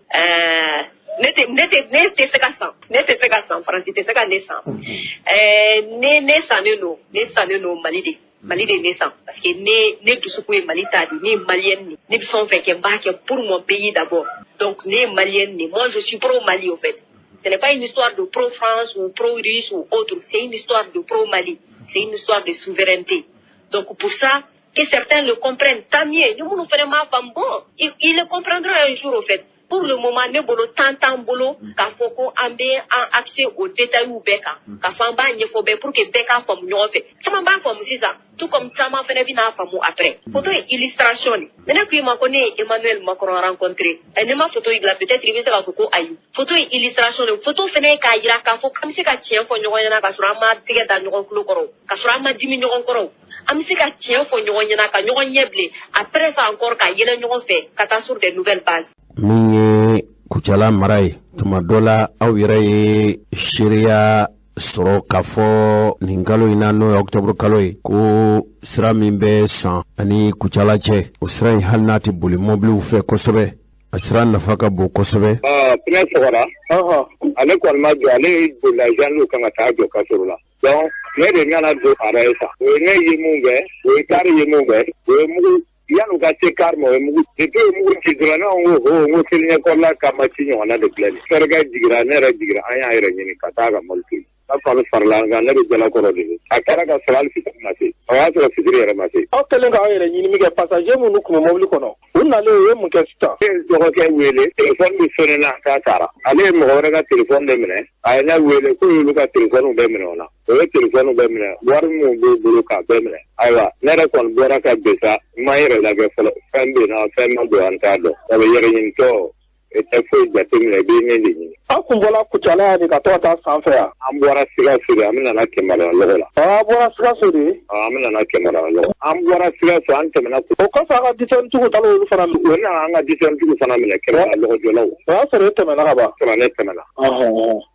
ne tɛ se ka san, ne tɛ se ka san, Faransi tɛ se ka ne san. Ne sannen don, ne sannen don Mali de, Mali de ne san, parce que ne dusukun ye Mali ta de. Ne ye malienne de, ne bɛ fɛn o fɛn kɛ, n b'a kɛ pour mon pays d'abord. Donc ne ye malienne de, moi je suis pro Mali. Au fait, ce n'est pas une histoire de pro France ou pro Russe ou autre, c'est une histoire de pro Mali, c'est une histoire de souveraineté. Donc pour ça Que certains le comprennent, tant mieux. Ni minnu fana m'a faamu, bon, ils le comprendront un jour, au fait. Pour le moment, ne bolo temps t'an bolo k'a fɔ ko an bɛ an axer o détails bɛɛ kan, k'a fɔ an b'a ɲɛfɔ bɛɛ pour que bɛɛ k'a faamu ɲɔgɔn fɛ. Caman b'a faamu sisan, tout comme caman fana bɛna faamu après. Photo ye illustration de. Ne ne ko i ma ko ne ye Emmanuel Macron rencontré. Ɛ, ne ma photo in dilan, peut-être i bɛ se k'a fɔ ko ayi. Photo ye illustration de. Photo fana ye k'a yira k'a fɔ k'an bɛ se ka tiɲɛ fɔ ɲɔgɔn ɲɛna k'a sɔrɔ an ma tɛgɛ da ɲɔgɔn tulo kɔrɔ, k'a sɔrɔ an ma dimi ɲɔgɔn kɔrɔ. An bɛ se ka tiɲɛ fɔ ɲɔgɔn ɲɛna ka ɲɔgɔn ɲɛ bilen. Après ça encore, ka yɛlɛ ɲɔgɔn fɛ ka taa sur des nouvelles bases. Min ye Kucala mara ye, tuma dɔ la aw yɛrɛ ye seereya sɔrɔ k'a fɔ nin kalo in na, n'o ye ɔkutɔburu kalo ye, ko sira min bɛ San ani Kucala cɛ, o sira in, hali n'a tɛ boli mɔbiliw fɛ kosɛbɛ, a sira nafa ka bon kosɛbɛ. Pneu sɔgɔra, ale kɔni ma jɔ, ale bolila gendarmew kan ka taa jɔ kasoro la. Donc ne de nana don ara ye sa, o ye ne ye mun kɛ, o ye kari ye mun kɛ, o ye mugu yan'u ka se kari ma, o ye mugu. Depuis o ye mugu ci dɔrɔn, ne ko ho, n ko seli ɲɛkɔrɔla kama ci ɲɔgɔnna de filɛ nin. Fɛrɛkɛ jigira, ne yɛrɛ jigira, an y'a yɛrɛ ɲini ka taa ka mobili to yen. A fa farala an kan, ne bɛ Jalakɔrɔ de. A kɛra ka sɔrɔ hali fitiri ma se, o y'a sɔrɔ fitiri yɛrɛ ma se. Aw kɛlen k'aw yɛrɛ ɲini min kɛ, passager minnu tun bɛ mobili kɔnɔ, u nalen, u ye mun kɛ sisan? Ne ye dɔgɔkɛ wele, téléphone bɛ sonné na k'a taara. Ale ye mɔgɔ wɛrɛ ka téléphone de minɛ, a ye ne wele k'o y'olu ka téléphone bɛɛ minɛ o la. O ye téléphone bɛɛ minɛ, wari minnu b'u bolo k'a bɛɛ minɛ. Ayiwa, ne yɛrɛ kɔni bɔra ka bin sa, n ma n yɛrɛ lajɛ fɔlɔ, fɛn bɛ yen na, fɛn ma don, an t'a dɔn. A bɛ yɛrɛ ɲinitɔ, e tɛ foyi jateminɛ, i b'i min de ɲini. Aw kun bɔra Kucala yan de ka to ka taa san fɛ yan? An bɔra Sikaso de, an bɛ nana Kɛmɛrɛla lɔgɔ la. Aw bɔra Sikaso de? An bɛ nana Kɛmɛrɛla lɔgɔ. An bɔra Sikaso, an tɛmɛna. O kɔfɛ, aw ka disɔntigiw taara olu fana minɛ? O nana an ka disɔntigiw fana minɛ, Kɛmɛrɛla lɔgɔjɔlaw. O y'a sɔrɔ e tɛmɛna ka ban? Sɔrɔ ne tɛmɛna.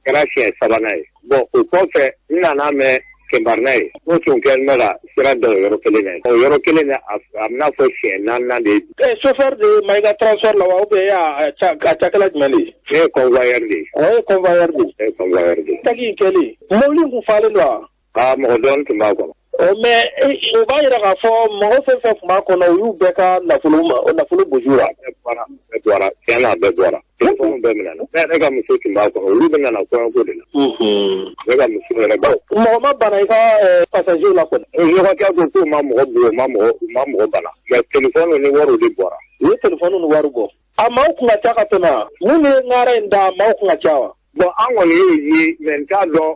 Kɛra siɲɛ sabanan ye. Bon, o kɔfɛ, n nana mɛn Kɛnbarina ye, n'o tun kɛlen bɛ ka sira da o yɔrɔ kelen na, o yɔrɔ kelen na, a bɛna fɔ siɲɛ naaninan de ye. Ɛ, chauffeur de ye Mayiga transport la wa, ou bien e y'a cakɛla jumɛn de ye? Ne ye convoyeur de ye. O ye convoyeur de ye. Ne ye convoyeur de ye. Attaque in kɛlen, mobili in kun falen don wa? Aa, mɔgɔ dɔɔni tun b'a kɔnɔ. Mais o b'a yira k'a fɔ mɔgɔ fɛn fɛn tun b'a kɔnɔ, u y'u bɛɛ ka nafolo ma, nafolo bosi wa? Bɛɛ bɔra, bɛɛ bɔra, tiɲɛ na, a bɛɛ bɔra. Téléphone bɛɛ minɛna. Ne yɛrɛ ka muso tun b'a kɔnɔ, olu bɛ nana kɔɲɔko de la. Ne ka muso yɛrɛ ba. Mɔgɔ ma bana i ka passager la kɔni? Ɲɔgɔnkɛ ko k'u ma mɔgɔ bugɔ, u ma mɔgɔ bana. Mais téléphone ni wariw de bɔra. U ye téléphone ni wari bɔ. A maaw kun ka ca ka tɛmɛ wa? Mun ye ŋara in da, a maaw kun ka ca wa? Bon, an kɔni y'o ye, mais n t'a dɔn.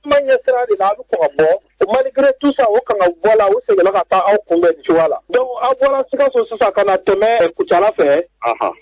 Ma ɲɛ sira de la, a bɛ kɔn ka bɔ. Malgré tout ça, o kan ka bɔ la, u seginna ka taa aw kunbɛn nin cogoya la. Donc aw bɔra Sikaso sisan ka na tɛmɛ Kucala fɛ,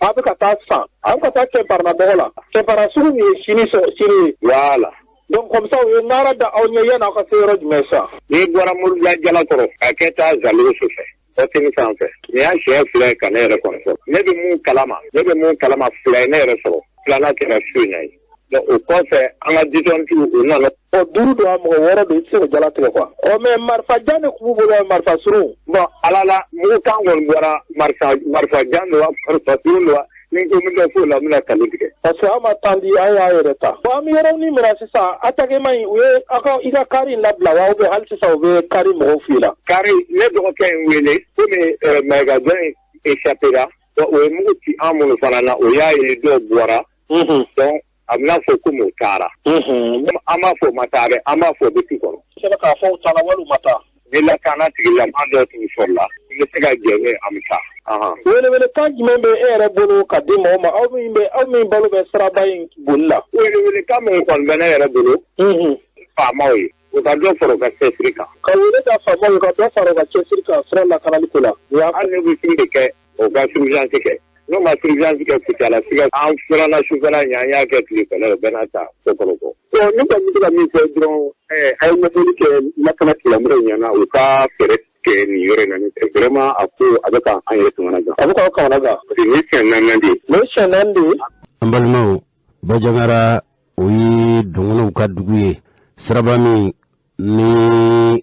aw bɛ ka taa San, aw bɛ ka taa Kɛnparana dɔgɔ la. Kɛnparana sugu min ye sini sini ye. Voilà. Donc comme ça, u ye naara da aw ɲɛ yanni aw ka se yɔrɔ jumɛn sisan? N'i bɔra Morila Jalakɔrɔ ka kɛ taa Zaloso fɛ, Ɔtini sanfɛ, nin y'a siɲɛ fila ye ka ne yɛrɛ kɔni sɔrɔ. Ne bɛ mun kalama, fila ye ne yɛrɛ sɔrɔ, filanan kɛra su in na ye. Donc o kɔfɛ, an ka disɔntigiw, u nana. Ɔ, duuru don a mɔgɔ wɔɔrɔ don, i tɛ se ka jala tigɛ quoi. Ɔ, mais marifa jan de tun b'u bolo, marifa surun? Bon, ala la, mugu kan kɔni bɔra, marifa jan don wa, marifa surun don wa, ni n ko n bɛ dɔ f'o la, n bɛna nkalon tigɛ. Parce que aw ma temps di, aw y'a yɛrɛ ta. Bon, an bɛ yɔrɔ min na sisan, attaquement in, u ye aw ka i ka kari in labila wa, ou bien hali sisan u bɛ kari mɔgɔw f'i la? Kari, ne dɔgɔkɛ in wele, komi Mayiga jɔn in échappé ra, o ye mugu ci an minnu fana na, o y'a ye dɔw bɔra. Donc a bɛna fɔ komi u taara. An b'a fɔ u ma taa dɛ, an b'a fɔ u bɛ tu kɔnɔ. Sera k'a fɔ u taara wali u ma taa? Ni lakana tigilamaa dɔ tun sɔrɔla, i bɛ se ka jɛ ne, an bɛ taa. Welewelekan jumɛn bɛ e yɛrɛ bolo ka di mɔgɔw ma, aw min balo bɛ siraba in boli la? Welewelekan min kɔni bɛ ne yɛrɛ bolo, faamaw ye, u ka dɔ fara u ka cɛsiri kan. Ka wele da faamaw ye, ka dɔ fara u ka cɛsiri kan sira lakanali ko la. Hali n'u bɛ sugu de kɛ, u ka surveillance kɛ. N'u ma surveillance kɛ Kucala, Sikaso, an siranna sufɛla ɲɛ, an y'a kɛ tile fɛla, o bɛɛ n'a ta ko kɔrɔ kɔ. Ne kɔni bɛ se ka min fɔ dɔrɔn, a ye ɲɛfɔli kɛ lakana tigilamɔgɔw ɲɛna, u ka fɛɛrɛ kɛ nin yɔrɔ in na. Vraiment, a ko a bɛ ka an yɛrɛ kamana gan. A bɛ k'aw kamana gan. Parce que nin ye siɲɛ naaninan de ye. Nin ye siɲɛ naani de ye. An balimaw, Bajangara, o ye dɔngɔnɔw ka dugu ye. Siraba min ni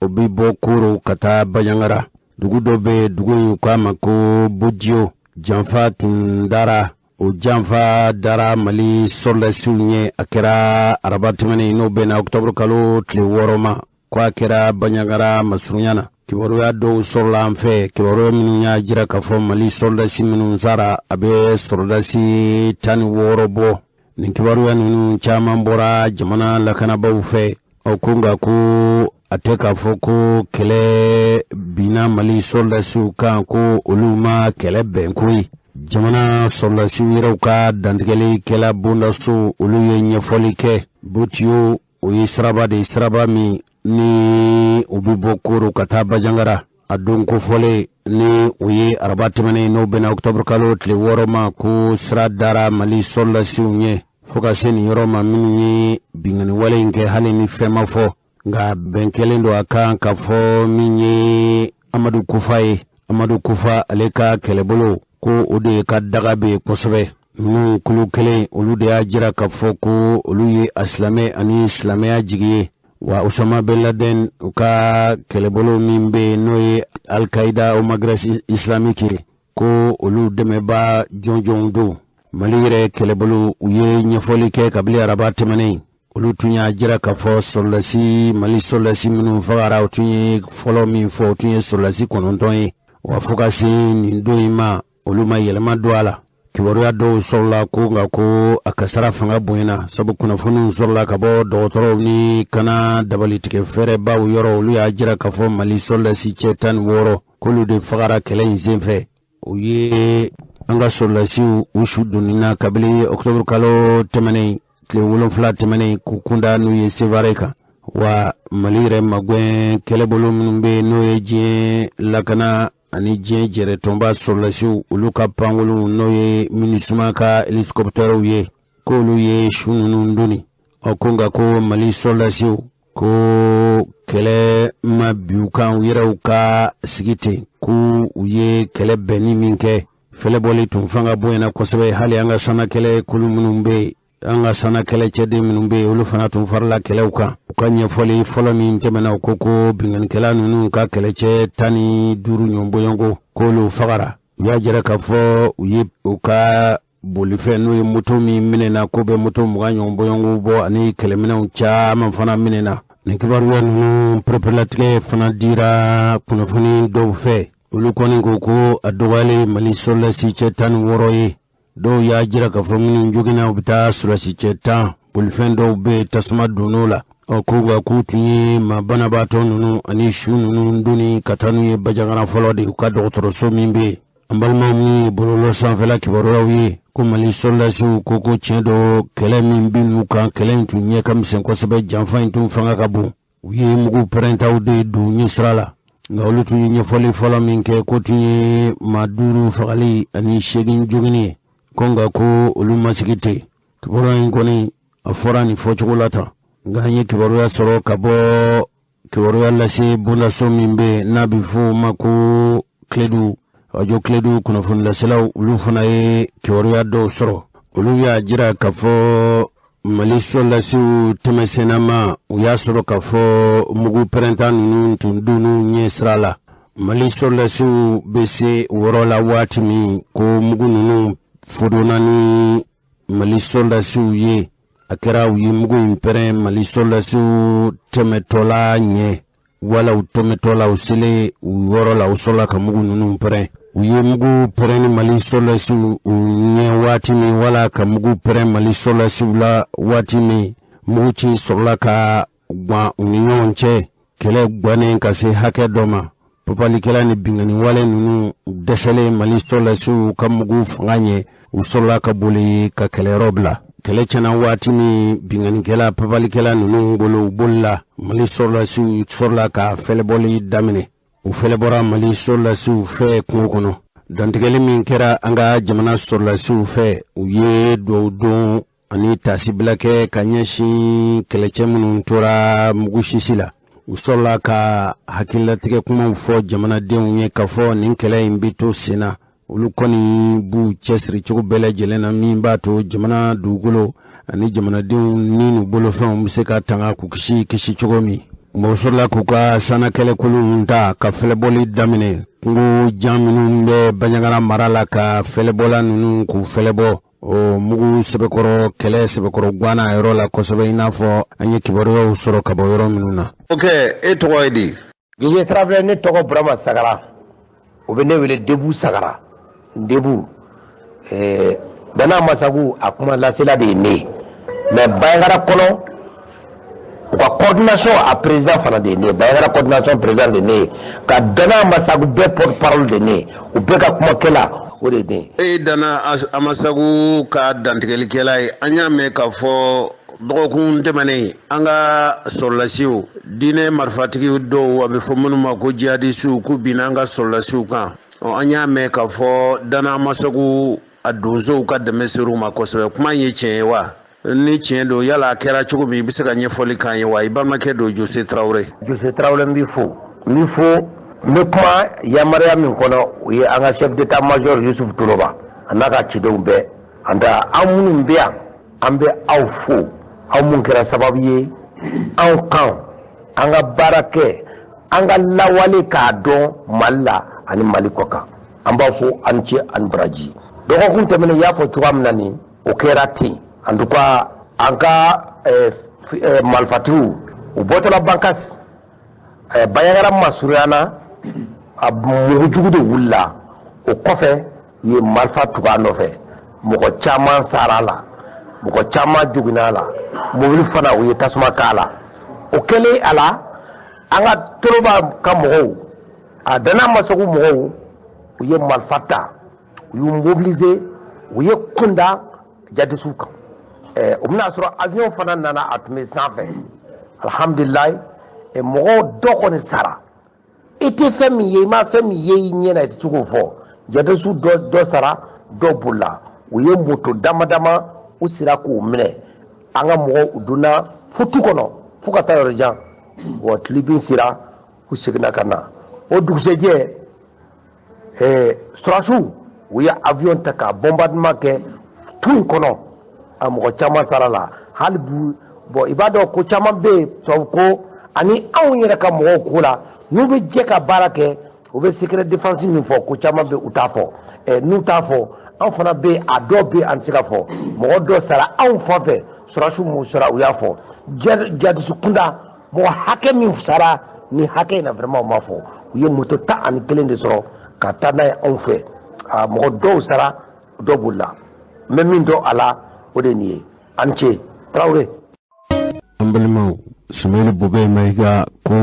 o bɛ bɔ Koro ka taa Bajangara, dugu dɔ bɛ dugu in, u k'a ma ko Bojiyo. Janfa tun dara, o janfa dara Mali sɔrɔdasiw ɲɛ. A kɛra araba tɛmɛnen, n'o bɛnna octobre kalo tile 6 ma, ko a kɛra Bajangara masurunya na. Kibaruya dɔw sɔrɔla an fɛ, kibaruya minnu y'a jira k'a fɔ Mali sɔrɔdasi minnu sara, a bɛ sɔrɔdasi 16 bɔ. Nin kibaruya ninnu caman bɔra jamana lakanabaaw fɛ. Ɔ, ko nka ko A tɛ k'a fɔ ko kɛlɛ binna Mali sɔrɔdasiw kan, ko olu ma kɛlɛ bɛn koyi. Jamana sɔrɔdasiw yɛrɛw ka dantigɛlikɛla bondaso, olu ye ɲɛfɔli kɛ. Botiyo, o ye siraba de ye, siraba min ni u bɛ bɔ Koro ka taa Bajangara. A don kofɔlen, ni o ye araba tɛmɛnen, n'o bɛnna octobre kalo tile 6 ma, ko sira dara Mali sɔrɔdasiw ɲɛ fo ka se nin yɔrɔ ma. Minnu ye binkanni wale in kɛ, hali ni fɛn ma fɔ, nka bɛn kɛlen don a kan k'a fɔ min ye Amadu Kufa ye, Amadu Kufa ale ka kɛlɛbolo, ko o de ye ka daga bɛ yen kosɛbɛ. Ninnu kulu kelen, olu de y'a jira k'a fɔ ko olu ye a silamɛ ani silamɛya jigi ye. Wa Usama Ben Laden, u ka kɛlɛbolo min bɛ yen, n'o ye Al-Qaïda au Maghreb islamique ye, ko olu dɛmɛba jɔnjɔnw don. Mali yɛrɛ kɛlɛbolo, u ye ɲɛfɔli kɛ kabini araba tɛmɛnen. Olu tun y'a jira k'a fɔ sɔrɔdasi, Mali sɔrɔdasi minnu fagara, o tun ye fɔlɔ min fɔ, o tun ye sɔrɔdasi 9 ye. Wa fo ka se nin don in ma, olu ma yɛlɛma don a la. Kibaruya dɔw sɔrɔla ko nka ko a kasara fanga bonyana, sabu kunnafoniw sɔrɔla ka bɔ dɔgɔtɔrɔw ni kana dabalitigɛ fɛɛrɛbaw yɔrɔ. Olu y'a jira k'a fɔ Mali sɔrɔdasi cɛ 16, k'olu de fagara kɛlɛ in senfɛ. U ye an ka sɔrɔdasiw u su donni na kabini octobre kalo tɛmɛnen, tile 7 tɛmɛnen, k'u kunda n'u ye Sevare kan. Wa Mali yɛrɛ magɛn kɛlɛbolo minnu bɛ yen, n'o ye diɲɛ lakana ani diɲɛ jɛrɛtɔnba sɔrɔdasiw, olu ka pankurunw, n'o ye MINUSMA ka hélicoptèrew ye, k'olu ye su ninnu donni. Ɔ ko nka ko Mali sɔrɔdasiw ko kɛlɛ ma bi u kan, u yɛrɛw ka sigi ten, ko u ye kɛlɛ bɛnni min kɛ, fɛlɛbɔli tun fanga bonyana kosɛbɛ. Hali an ka sanakɛlɛ kulu minnu bɛ yen, an ka sanakɛlɛcɛden minnu bɛ yen, olu fana tun farala kɛlɛw kan. U ka ɲɛfɔli fɔlɔ min tɛmɛna, u ko ko binkannikɛla ninnu ka kɛlɛcɛ 15 ɲɔgɔn bɔɲɔgɔnko, k'olu fagara. U y'a jira k'a fɔ u ye u ka bolifɛn, n'o ye moto min minɛna, ko bɛ moto 20 ɲɔgɔn bɔɲɔgɔnko bɔ, ani kɛlɛminɛnw caman fana minɛna. Nin kibaruya ninnu pereperelatigɛ fana dira kunnafoni dɔw fɛ. Olu kɔni ko ko a dɔgɔyalen Mali sɔrɔdasi cɛ 16 ye. Dɔw y'a jira k'a fɔ minnu joginna, u bɛ taa sɔrɔdasi cɛ 10. Bolifɛn dɔw bɛ yen, tasuma donn'o la. Ɔ ko nka k'u tun ye maa banabaatɔ ninnu ani su ninnu donni ka taa n'u ye Bajangara fɔlɔ de, u ka dɔgɔtɔrɔso min bɛ yen. An balimaw, min ye bɔlɔlɔ sanfɛla kibaruyaw ye, ko Mali sɔrɔdasiw ko ko tiɲɛ don, kɛlɛ min bɛ n'u kan, kɛlɛ in tun ɲɛ ka misɛn kosɛbɛ, janfa in tun fanga ka bon. U ye mugu pɛrɛntaw de don ɲɛ sira la. Nka olu tun ye ɲɛfɔli fɔlɔ min kɛ, ko tun ye maa 5 fagali ani 8 joginni ye. Ko nka ko olu ma sigi ten. Kibaruya in kɔni, a fɔra nin fɔcogo la tan, nka an ye kibaruya sɔrɔ ka bɔ kibaruya lase bondaso min bɛ yen, n'a bɛ fɔ o ma ko Kiledu, radio Kiledu kunnafoni laselaw, olu fana ye kibaruya dɔw sɔrɔ. Olu y'a jira k'a fɔ Mali sɔrɔdasiw tɛmɛsennama, u y'a sɔrɔ k'a fɔ mugu pɛrɛnta ninnu tun donn'u ɲɛ sira la. Mali sɔrɔdasiw bɛ se o yɔrɔ la waati min, ko mugu ninnu fodonna ni Mali sɔrɔdasiw ye. A kɛra u ye mugu in pɛrɛn Mali sɔrɔdasiw tɛmɛtɔla ɲɛ, wala u tɛmɛtɔla, u selen u yɔrɔ la, u sɔrɔla ka mugu ninnu pɛrɛn. U ye mugu pɛrɛn ni Mali sɔrɔdasiw u ɲɛ waati min, wala ka mugu pɛrɛn Mali sɔrɔdasiw la waati min, mugu ci sɔrɔla ka gan u ni ɲɔgɔn cɛ. Kɛlɛ gannen ka se hakɛ dɔ ma, papalikɛla ni binkanni wale ninnu dɛsɛlen Mali sɔrɔdasiw ka mugu fanga ɲɛ, u sɔrɔla ka boli ka kɛlɛyɔrɔ bila. Kɛlɛ tiɲɛna waati min binkannikɛla, papalikɛla ninnu bolo, u bolila. Mali sɔrɔdasiw sɔrɔla ka fɛlɛbɔli daminɛ. U fɛlɛbɔra Mali sɔrɔdasiw fɛ kungo kɔnɔ. Dantigɛli min kɛra an ka jamana sɔrɔdasiw fɛ, u ye duwawu don ani tasibila kɛ ka ɲɛsin kɛlɛcɛ minnu tora mugu sisi la. U sɔrɔla ka hakililatigɛ kumaw fɔ jamanadenw ye k'a fɔ nin kɛlɛ in bɛ to sen na. Olu kɔni b'u cɛsiri cogo bɛɛ lajɛlen na min b'a to jamana dugukolo ani jamanadenw ni n'u bolofɛnw bɛ se ka tanga, k'u kisi kisi cogo min. Mɔgɔ sɔrɔla k'u ka sanakɛlɛkuluw ta ka fɛlɛbɔli daminɛ kungo jan minnu bɛ Banjagara mara la, ka fɛlɛbɔla ninnu k'u fɛlɛbɔ o mugu sɛbɛkɔrɔ, kɛlɛ sɛbɛkɔrɔ ganna yɔrɔ la kosɛbɛ, i n'a fɔ an ye kibaruyaw sɔrɔ ka bɔ yɔrɔ minnu na. Ok, e tɔgɔ ye di? Jiji Tarawele. Ne tɔgɔ Burama Sagara, o bɛ ne wele Debu Sagara. Debu Dana Masagu, a kuma lasela de ye ne ye. Mais Banjagara kɔnɔ, U ka coordination a président fana de ye ne ye, Bandiagara coordination président de ye ne ye, ka Dana Amasagu bɛɛ porte parole de ne ye, u bɛɛ ka kumakɛla o de ye ne ye. E ye Dana Amasagu ka dantigɛlikɛla ye. An y'a mɛn k'a fɔ dɔgɔkun tɛmɛnen an ka sɔrɔlasiw, diinɛ marifatigiw dɔw, a bɛ fɔ minnu ma ko jihadisiw, k'u binna an ka sɔrɔlasiw kan. An y'a mɛn k'a fɔ Dana Amasagu a donsow ka dɛmɛ ser'u ma kosɛbɛ. Kuma in ye tiɲɛ ye wa? Ni tiɲɛ don, yala a kɛra cogo min, i bɛ se ka ɲɛfɔli k'an ye wa? I balimakɛ don, Jose Tarawele. Jose Tarawele, n b'i fo, n b'i fo. N bɛ kuma yamaruya min kɔnɔ, o ye an ka chef d'état major Yusuf Toloba a n'a ka cidenw bɛɛ. An ta an minnu bɛ yan, an bɛ aw fo, aw mun kɛra sababu ye anw kan an ka baara kɛ, an ka lawale k'a dɔn Mali la ani Mali kɔ kan. An b'aw fo, aw ni ce, aw ni baraji. Dɔgɔkun tɛmɛnen, i y'a fɔ cogoya min na nin, o kɛra ten. En tout cas, an ka marifatigiw, u bɔtɔla Bankas, Bandiagara masurunyana, a mugujugu de wulila. O kɔfɛ, u ye marifa tugu a nɔfɛ, mɔgɔ caman sara a la, mɔgɔ caman joginna a la, mobili fana u ye tasuma k'a la. O kɛlen a la, an ka Toloba ka mɔgɔw, a Dana Amasagu mɔgɔw, u ye marifa ta, u y'u mobiliser, u ye kunda jadisiw kan. O bɛna sɔrɔ avion fana nana, a tun bɛ sanfɛ. Alhamdulilayi, mɔgɔw dɔ kɔni sara. I tɛ fɛn min ye, i ma fɛn min ye i ɲɛ na, i tɛ se k'o fɔ. Jadisiw dɔ sara, dɔ bolila. U ye moto dama dama, u sera k'o minɛ. An ka mɔgɔw, u donna fo tu kɔnɔ, fo ka taa yɔrɔ jan. Wa tilebin sera, u seginna ka na. O dugusɛjɛ, sɔrɔdasiw, u ye avion ta ka bombardement kɛ tu in kɔnɔ. A mɔgɔ caman sara la. Hali bi, bon, i b'a dɔn ko caman bɛ yen tubabu ko ani anw yɛrɛ ka mɔgɔw ko la, n'u bɛ jɛ ka baara kɛ, u bɛ secret défense min fɔ, ko caman bɛ u t'a fɔ. N'u t'a fɔ, anw fana bɛ yen, a dɔw bɛ yen an tɛ se ka fɔ. Mɔgɔ dɔ sara anw fan fɛ, sɔrɔdasiw m'u sara, u y'a fɔ. Jadisi kunda, mɔgɔ hakɛ min sara ni hakɛ in na, vraiment u m'a fɔ. U ye moto 11 de sɔrɔ ka taa n'a ye anw fɛ. A mɔgɔ dɔw sara, dɔw bolila. N bɛ min dɔn a la, o de ye nin ye. A ni ce, Tarawele. An balimaw, Sumɛli Bubɛ Mayiga ko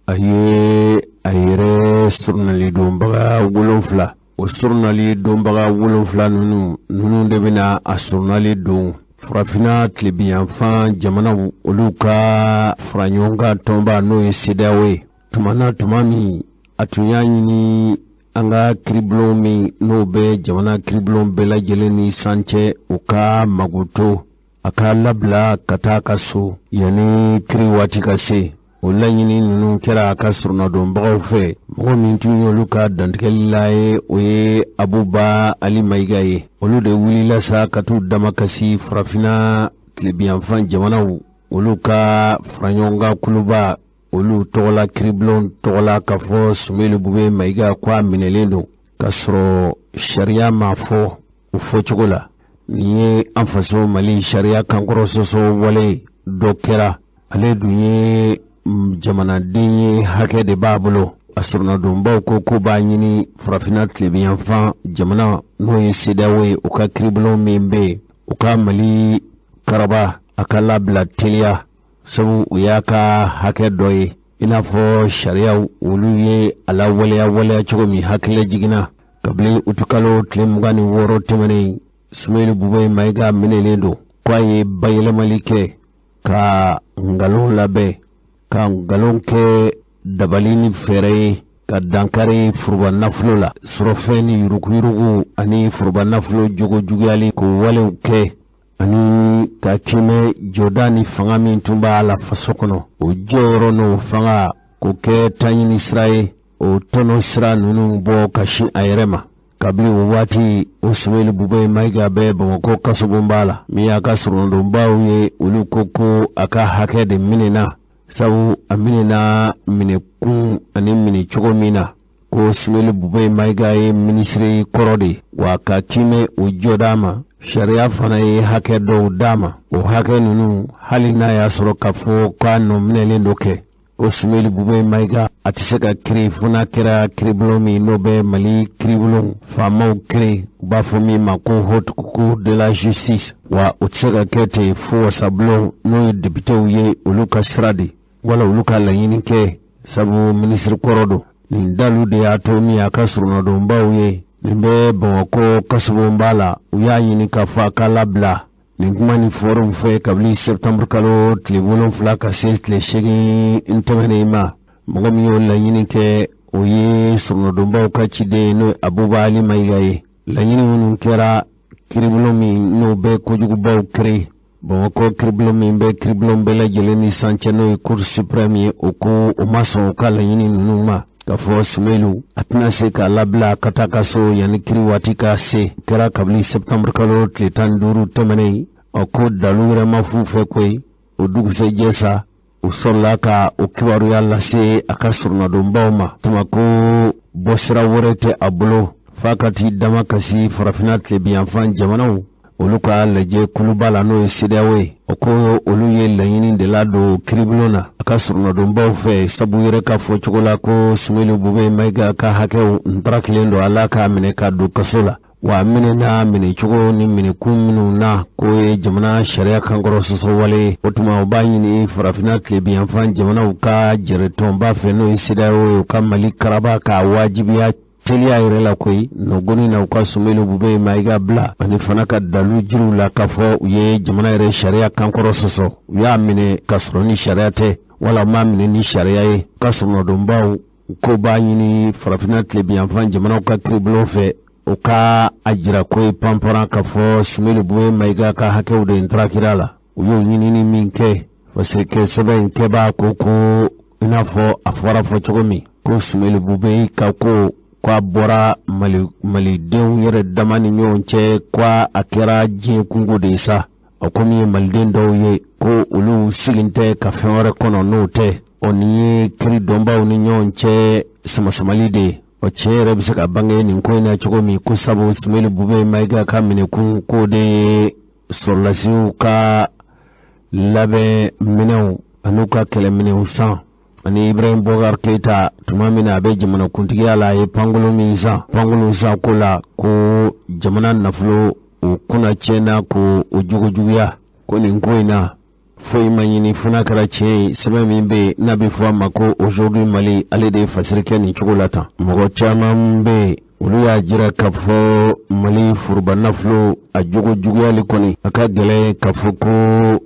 a ye a yɛrɛ surunali donbaga 7. O surunali donbaga 7 ninnu de bɛna a surunali don Farafinna tilebinyanfan jamanaw olu ka fara ɲɔgɔn kan tɔnba, n'o ye CEDEAO ye. Tuma na tuma min a tun y'a ɲini an ka kiribulon min n'o bɛ jamana kiribulon bɛɛ lajɛlen ni san cɛ, u ka magoto a ka labila ka taa a ka so yanni kiri waati ka se. O laɲini ninnu kɛra a ka surunadonbagaw fɛ. Mɔgɔ min tun y'olu ka dantigɛli la ye, o ye Abuba Ali Mayiga ye. Olu de wulila sa ka t'u damakasi Farafinna tilebinyanfan jamanaw olu ka faraɲɔgɔnkan kuluba olu tɔgɔla, kiribulon tɔgɔla, k'a fɔ Sumɛli Bube Mayiga ko a minɛlen don k'a sɔrɔ sariya ma fɔ o fɔcogo la. Nin ye an faso Mali sariya kankɔrɔ sɔsɔ wale dɔ kɛra. Ale dun ye jamanaden ye, hakɛ de b'a bolo. A surunadonbaw ko k'u b'a ɲini Farafinna tilebinyanfan jamana, n'o ye CEDEAO ye, u ka kiribulon min bɛ yen, u ka Mali karaba a ka labila teliya, sabu u y'a ka hakɛ dɔ ye, i n'a fɔ sariyaw olu ye a lawaleya waleya cogo min. Hakili jiginna kabini utukalo tile 26 tɛmɛnen, Sumɛli Bube Mayiga minɛlen don ko a ye bayɛlɛmali kɛ, ka nkalon labɛn, ka nkalon kɛ dabali ni fɛɛrɛ ye ka dankari foroba nafolo la, sɔrɔfɛn ni yuruguyurugu ani foroba nafolo jogo juguyali, k'o walew kɛ, ani ka kɛnɛ jɔda ni fanga min tun b'a la faso kɔnɔ, o jɔyɔrɔ n'o fanga k'o kɛ taɲini sira ye, o tɔnɔ sira ninnu bɔ ka sin a yɛrɛ ma. Kabini o waati, o Sumɛli Bube Mayiga bɛ Bamakɔ kasobonba la. Min y'a ka surunadonbaw ye, olu ko ko a ka hakɛ de minɛna, sabu a minɛna minɛkun ani minɛ cogo min na, ko Sumɛli Bube Mayiga ye minisiri kɔrɔ de ye, wa ka kiimɛ o jɔda ma, sariya fana ye hakɛ dɔw d'a ma. O hakɛ ninnu, hali n'a y'a sɔrɔ k'a fɔ k'a nɔ minɛlen dɔ kɛ, o Sumɛli Bube Mayiga A tɛ se ka kiri fo n'a kɛra kiribulon min n'o bɛ Mali kiribulon faamaw kiri, u b'a fɔ min ma ko Haute Cour de la Justice. Wa o tɛ se ka kɛ ten fo wasabulon, n'o ye depitew ye, olu ka sira de wala olu ka laɲini kɛ, sabu minisiri kɔrɔ don. Nin dalu de y'a to min a ka soronadonbaw ye nin bɛ Bamakɔ kasobonba la, u y'a ɲini k'a fɔ a ka labila. Nin kuma nin fɔra u fɛ kabini septembre kalo tile 7 ka se tile 8 tɛmɛnen ma. Mɔgɔ min y'o laɲini kɛ, o ye soronadonbaw ka ciden, n'o ye Abuba Ali Mayiga ye. Laɲini minnu kɛra kiribulon min n'o bɛ kojugubaw kiri Bamakɔ, kiribulon min bɛ kiribulon bɛɛ lajɛlen ni san cɛ, n'o ye Cour suprême ye, o ko o ma sɔn u ka laɲini ninnu ma, k'a fɔ Sumelu a tɛna se k'a labila ka taa ka so yanni kiri waati ka se. Kɛra kabini septembre kalo tile 15 tɛmɛnen. Ɔ, ko dalu wɛrɛ ma f'u fɛ koyi. O dugusɛjɛ sa, u sɔrɔla ka o kibaruya lase a ka soronadonbaw ma tuma ko bɔsira wɛrɛ tɛ a bolo f'a ka t'i dama kasi Farafinna tilebinyanfan jamanaw olu ka lajɛ kuluba la, n'o ye CEDEAO ye. O ko olu ye laɲini de ladon kiribulon na a ka soronadonbaw fɛ, sabu yɛrɛ ka fɔ cogo la ko Sumelu Bube Mayiga ka hakɛw ntarakilen don a la k'a minɛ ka don kaso la. Wa minɛna minɛcogo ni minɛkun minnu na, k'o ye jamana sariya kankɔrɔ sɔsɔ wale ye. O tuma u b'a ɲini Farafinna tilebinyanfan jamanaw ka jɛrɛtɔnba fɛ, n'o ye CEDEAO ye, u ka Mali karaba k'a wajibiya teliya yɛrɛ la koyi, nɔgɔni na, u ka Sumelu Bube Mayiga bila, ani fana ka dalu jiriw la k'a fɔ u ye jamana yɛrɛ sariya kankɔrɔ sɔsɔ, u y'a minɛ ka sɔrɔ ni sariya tɛ wala u m'a minɛ ni sariya ye. Ka soronadonbaw ko b'a ɲini Farafinna tilebinyanfan jamanaw ka kiribulon fɛ, o ka a jira ko ye panparan k'a fɔ Sumelu Bube Mayiga ka hakɛw de ntarakira la. U y'o ɲinini min kɛ, parce que sɛbɛn in kɛbaa ko i n'a fɔ a fɔra fɔ cogo min ko Sumelu Bube ka ko a bɔra Malidenw yɛrɛ dama ni ɲɔgɔn cɛ, ko a kɛra diɲɛ kungo de ye sa. O ko min ye Maliden dɔw ye ko olu sigin tɛ ka fɛn wɛrɛ kɔnɔ n'o tɛ. O nin ye kiri dɔnbaw ni ɲɔgɔn cɛ samasamali de ye. O tiɲɛ yɛrɛ bɛ se ka bange nin ko in na cogo min, ko sabu Sumelu Bube Mayiga ka minɛkun k'o de ye sɔrɔlasiw ka labɛn minɛnw an'u ka kɛlɛminɛnw san, ani Ibrahim Boubacar Keita, tuma min na a bɛ jamanakuntigiya la, a ye pankolon min san, pankolon san ko la ko jamana nafolo o kunna tiɲɛna, ko o jogojuguya. Ko nin ko in na, foyi ma ɲini fo n'a kɛra tiɲɛ ye. Sɛbɛn min bɛ yen n'a bɛ fɔ a ma ko Aujourd'hui Mali, ale de ye fasiri kɛ nin cogo la tan. Mɔgɔ caman bɛ yen, olu y'a jira k'a fɔ Mali foroba nafolo a jogo juguyali kɔni, a ka gɛlɛn k'a fɔ ko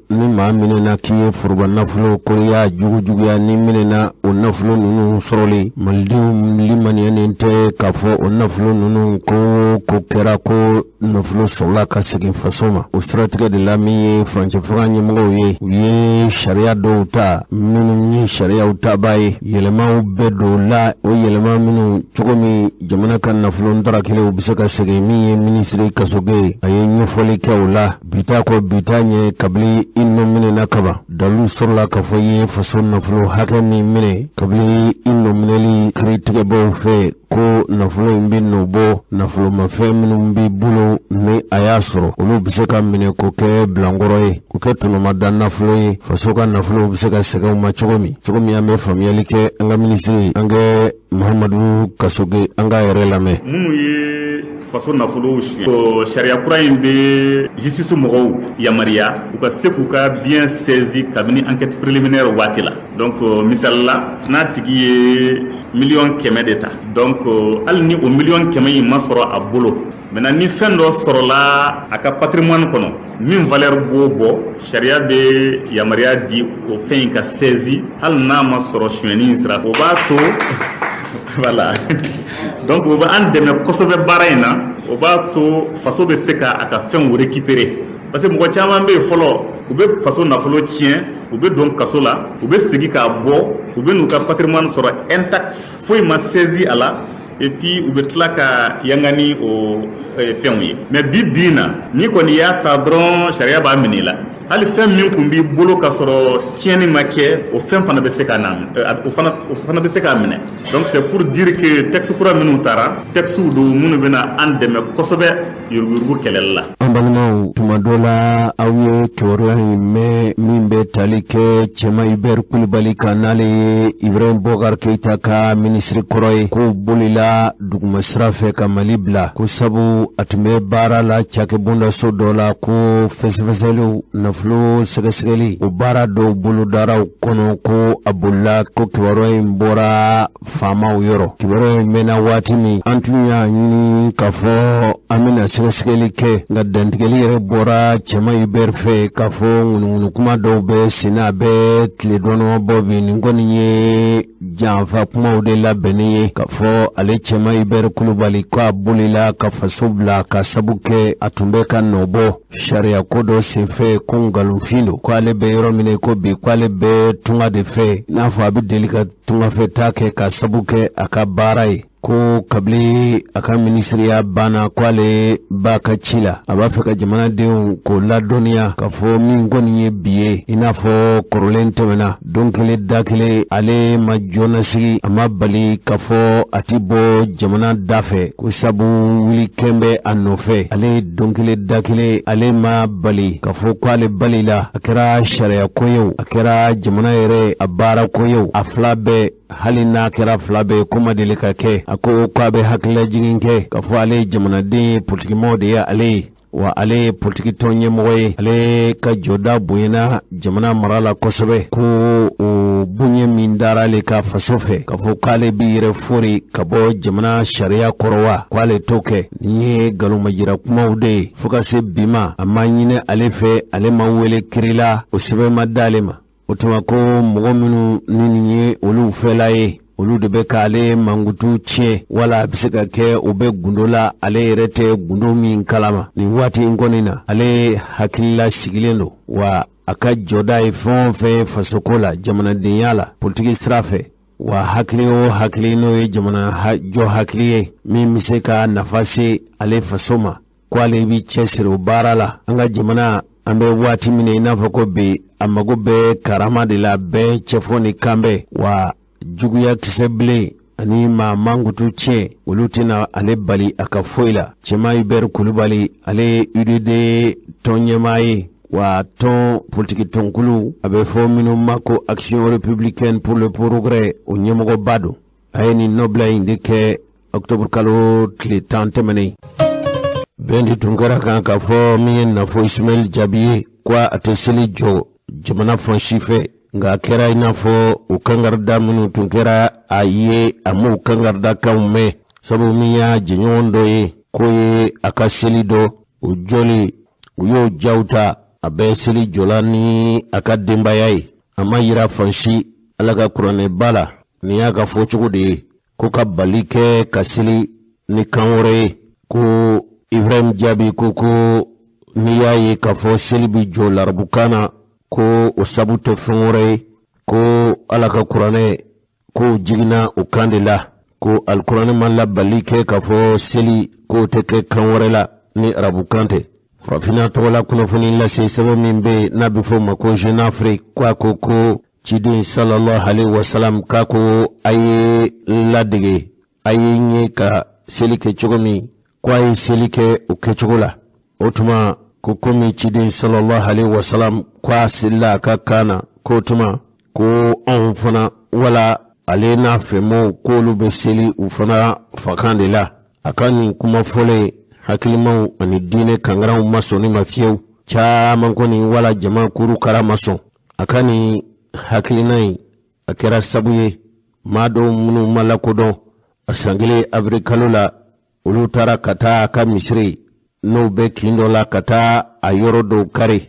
ni maa minɛna k'i ye foroba nafolo ko i y'a jogo juguya, ni minɛna, o nafolo ninnu sɔrɔli, Malidenw limaniyanen tɛ k'a fɔ o nafolo ninnu ko kɛra ko nafolo sɔrɔla ka segin faso ma. O siratigɛ de la, min ye furancɛ fanga ɲɛmɔgɔw ye, u ye sariya dɔw ta minnu ye sariyaw tabaa ye, yɛlɛmaw bɛ don la, o yɛlɛma minnu cogo min jamana ka nafolo ntarakiliw bɛ se ka segin. Min ye minisiri Kasoge ye, a ye ɲɛfɔli kɛ o la. Bita kɔ bita ɲɛ, kabini i nɔ minɛna kaban, dalu sɔrɔla k'a fɔ i ye faso nafolo hakɛ min minɛ kabini i nɔ minɛli kiritigɛbaw fɛ, ko nafolo in bɛ nɔ bɔ nafolomafɛn minnu b'i bolo, ni a y'a sɔrɔ olu bɛ se ka minɛ k'o kɛ bilankɔrɔ ye, k'o kɛ tɔnɔmada nafolo ye, faso ka nafolo bɛ se ka segin u ma cogo min. Cogo min an bɛ faamuyali kɛ, an ka minisiri, an kɛ Mahamadu Kasoge, an k'a yɛrɛ lamɛn. Minnu ye faso nafolow suɲɛ, sariya kura in bɛ justice mɔgɔw yamaruya u ka se k'u ka bien saisi kabini enquête préliminaire waati la. Donc misali la, n'a tigi ye 100 000 000 de ta, donc hali ni o 100 000 000 in ma sɔrɔ a bolo, maintenant ni fɛn dɔ sɔrɔla a ka patrimoine kɔnɔ min valeur b'o bɔ, sariya bɛ yamaruya di o fɛn in ka saisi hali n'a ma sɔrɔ sonyɛni in sira. O b'a to, voilà, donc o bɛ an dɛmɛ kosɛbɛ baara in na. O b'a to faso bɛ se ka a ka fɛnw récupérer, parce que mɔgɔ caman bɛ yen fɔlɔ, u bɛ faso nafolo tiɲɛ, u bɛ don kaso la, u bɛ segin k'a bɔ, u bɛ n'u ka patrimoine sɔrɔ intact, foyi ma saisi a la, et puis u bɛ tila ka yanga ni o fɛnw ye. Mais bi bi in na, n'i kɔni y'a ta dɔrɔn, sariya b'a minɛ i la. Hali fɛn min tun b'i bolo ka sɔrɔ tiɲɛni ma kɛ, o fɛn fana bɛ se ka na, o fana bɛ se k'a minɛ. Donc c'est pour dire que texte kura minnu taara, textes don minnu bɛna an dɛmɛ kosɛbɛ. yuruguyurugu kɛlɛli la. An balimaw, tuma dɔ la aw ye kibaruya in mɛn min bɛ tali kɛ Cɛma Ibɛri Kulibali kan, n'ale ye Ibrahim Bɔkari Keyita ka minisiri kɔrɔ ye, k'o bolila duguma sira fɛ ka Mali bila, ko sabu a tun bɛ baara la cakɛbondaso dɔ la, ko fɛsɛfɛsɛliw, nafolo sɛgɛsɛgɛli, o baara dɔw bolodara o kɔnɔ, ko a bolila, ko kibaruya in bɔra faamaw yɔrɔ. Kibaruya in mɛnna waati min, an tun y'a ɲini k'a fɔ an bɛna sɛgɛsɛgɛli kɛ, nka dantigɛli yɛrɛ bɔra Cɛma Ibɛri fɛ k'a fɔ ŋunuŋunu kuma dɔw bɛ senna, a bɛ tile dɔɔnin bɔ bi. Nin kɔni ye janfa kumaw de labɛnni ye k'a fɔ ale Cɛma Ibɛri Kulubali ko a bolila ka faso bila ka sabu kɛ a tun bɛ ka nɔ bɔ sariya ko dɔ senfɛ, ko nkalonfin don, ko ale bɛ yɔrɔ min ko bi, ko ale bɛ tunga de fɛ, n'a fɔ a bɛ deli ka tungafɛ taa kɛ ka sabu kɛ a ka baara ye, ko kabini a ka minisiriya banna, ko ale b'a ka ci la, a b'a fɛ ka jamanadenw k'o ladɔnniya k'a fɔ min kɔni ye bi ye, i n'a fɔ kɔrɔlen tɛmɛna don kelen da kelen, ale ma joona sigi, a ma bali k'a fɔ a ti bɔ jamana da fɛ, ko sabu wuli kɛn bɛ a nɔfɛ. Ale don kelen da kelen, ale ma bali k'a fɔ ko ale balila, a kɛra sariya ko ye o, a kɛra jamana yɛrɛ a baara ko ye o, a fila bɛɛ, hali n'a kɛra fila bɛɛ, ko ma deli ka kɛ. A ko k'a bɛ hakililajigin kɛ k'a fɔ ale ye jamanaden ye, politikimɔgɔ de ye ale ye, wa ale ye politiki tɔn ɲɛmɔgɔ ye, ale ka jɔda bonyana jamana mara la kosɛbɛ, ko o bonya min dara ale ka faso fɛ, k'a fɔ k'ale b'i yɛrɛ fori ka bɔ jamana sariya kɔrɔ wa, k'ale t'o kɛ. Nin ye nkalonmajira kumaw de ye. Fo ka se bi ma, a ma ɲini ale fɛ, ale ma wele kiri la, o sɛbɛn ma d'ale ma. O tuma ko mɔgɔ minnu ni nin ye olu fɛla ye, olu de bɛ k'ale mankutu tiɲɛ, wala a bɛ se ka kɛ o bɛ gundo la, ale yɛrɛ tɛ gundo min kalama. Nin waati in kɔni na, ale hakilila sigilen don, wa a ka jɔda ye fɛn o fɛn ye fasoko la, jamanadenya la, politiki sira fɛ, wa hakili o hakili n'o ye jamana jɔ hakili ye min bɛ se ka nafa se ale faso ma, ko ale b'i cɛsiri o baara la. An ka jamana, an bɛ waati min na i n'a fɔ ko bi, a mago bɛ karama de la, bɛn, cɛfɔ ni kanbɛn, wa juguya kisɛ bilen ani maa mankutu tiɲɛ, olu tɛna ale bali a ka foyi la. Cɛma Ibɛri Kulubali, ale ye UDD tɔn ɲɛmaa ye, wa tɔn politiki tɔnkulu a bɛ fɔ minnu ma ko Action républicaine pour le progrès, o ɲɛmɔgɔba don. A ye nin nɔbila in de kɛ octobre kalo tile 10 tɛmɛnen. Bɛn de tun kɛra kan k'a fɔ min ye Nafo Ismail Jaabi ye, ko a tɛ seli jɔ jamana fan si fɛ, nka a kɛra i n'a fɔ o kangarida minnu tun kɛra a ye, a m'o kangaridakanw mɛn, sabu min y'a jɛɲɔgɔn dɔ ye k'o ye a ka seli dɔ o jɔli, u y'o jaw ta, a bɛ seli jɔla ni a ka denbaya ye, a ma yira fan si Ala ka kuranɛba la. Nin y'a ka fɔcogo de ye, ko ka bali kɛ ka seli ni kan wɛrɛ ye. Ko Ibrahim Jaabi ko n'i y'a ye k'a fɔ seli bɛ jɔ larabukan na, ko o sabu tɛ fɛn wɛrɛ ye, ko Ala ka kuranɛ k'o jiginna o kan de la, ko alikuranɛ ma labali kɛ k'a fɔ seli k'o tɛ kɛ kan wɛrɛ la ni arabukan tɛ. Farafinna tɔgɔla kunnafoni lase sɛbɛn min bɛ yen n'a bɛ fɔ o ma ko Jeune Afrique, ko a ko ko ciden sallallahu alaihi wasalam k'a ko a ye ladege, a ye ɲɛ ka seli kɛ cogo min, ko a ye seli kɛ o kɛcogo la. O tuma ko komi ciden sallallahu alaihi wasalam ko a selila a ka kan na, k'o tuma ko anw fana, wala ale n'a fɛmɔw, k'olu bɛ seli u fana fakan de la. A ka nin kuma fɔlen, hakilimaw ani diinɛ kangaranw ma sɔn ni ma fiyewu. Caman kɔni, wala jama kuru kara ma sɔn a ka nin hakilina in. A kɛra sabu ye, maa dɔw minnu ma lakodɔn, a san kelen avril kalo la, olu taara ka taa a ka misiri n'o bɛ kin dɔ la, ka taa a yɔrɔ dɔw kari.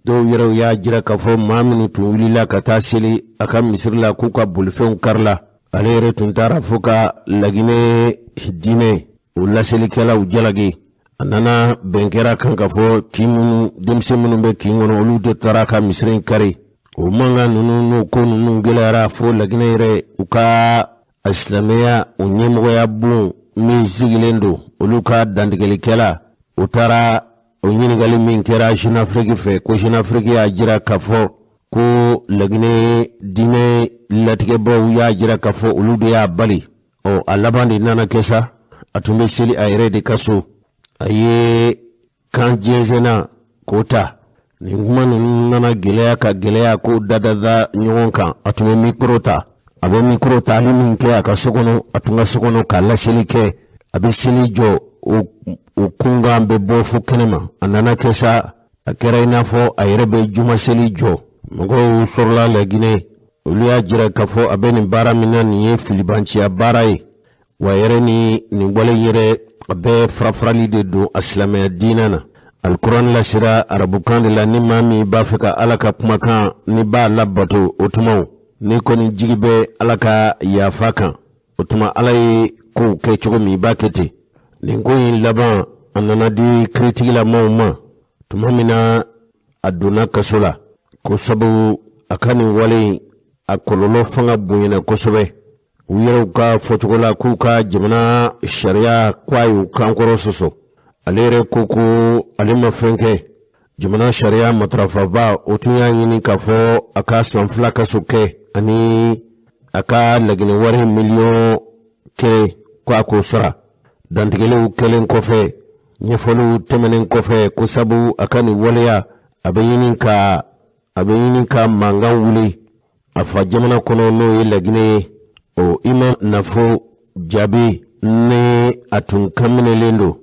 Dɔw yɛrɛw y'a jira k'a fɔ maa minnu tun wulila ka taa seli a ka misiri la, k'u ka bolifɛnw karila. Ale yɛrɛ tun taara fo ka Laginɛ diinɛ o laselikɛlaw jalaki. A nana bɛn kɛra kan k'a fɔ kin minnu, denmisɛn minnu bɛ kin kɔnɔ, olu de taara ka misiri in kari. O mankan ninnu n'o ko ninnu gɛlɛyara fo Laginɛ yɛrɛ, u ka a silamɛya o ɲɛmɔgɔya bon min sigilen don, olu ka dantigɛlikɛla, o taara o ɲininkali min kɛra Jeune Afrique fɛ, ko Jeune Afrique y'a jira k'a fɔ ko Laginɛ diinɛ latigɛbaw y'a jira k'a fɔ olu de y'a bali. Ɔ, a laban de nana kɛ sa, a tun bɛ seli a yɛrɛ de ka so. A ye kan jɛnsɛnna k'o ta. Nin kuma ninnu nana gɛlɛya ka gɛlɛya ko dadada ɲɔgɔn kan. A tun bɛ mikoro ta, a bɛ mikoro tali min kɛ a ka so kɔnɔ, a tun ka so kɔnɔ ka laseli kɛ, a bɛ seli jɔ, o kunkan bɛ bɔ fo kɛnɛma. A nana kɛ sa, a kɛra i n'a fɔ a yɛrɛ bɛ jumaseli jɔ. Mɔgɔw sɔrɔla Laginɛ, olu y'a jira k'a fɔ a bɛ nin baara min na, nin ye filibanciya baara ye, wa yɛrɛ ni nin wale yɛrɛ a bɛ farafarali de don a silamɛya diinɛ na. Alikuran lasera arabukan de la. Ni maa min b'a fɛ ka Ala ka kumakan ni b'a labato, o tuma ni kɔni jigi bɛ Ala ka yafa kan, o tuma Ala ye kow kɛ cogo min, i b'a kɛ ten. Nin ko in laban, a nana di kiritigilamaw ma tuma min na a donna kaso la, ko sabu a ka nin wale in a kɔlɔlɔ fanga bonyana kosɛbɛ. U yɛrɛw ka fɔcogo la, k'u ka jamana sariya ko a y'u kankɔrɔ sɔsɔ. Ale yɛrɛ ko ko ale ma fɛn kɛ. Jamana sariya matarafaba, o tun y'a ɲini k'a fɔ a ka san 2 kaso kɛ, ani a ka laginɛ wari miliyɔn 1 ko a k'o sara. Dantigɛliw kɛlen kɔfɛ, ɲɛfɔliw tɛmɛnen kɔfɛ, ko sabu a ka nin waleya a bɛ ɲini ka mankan wuli a fa jamana kɔnɔ, n'o ye Laginɛ ye. O i ma Nafo Jaabi ni a tun kanminɛlen don.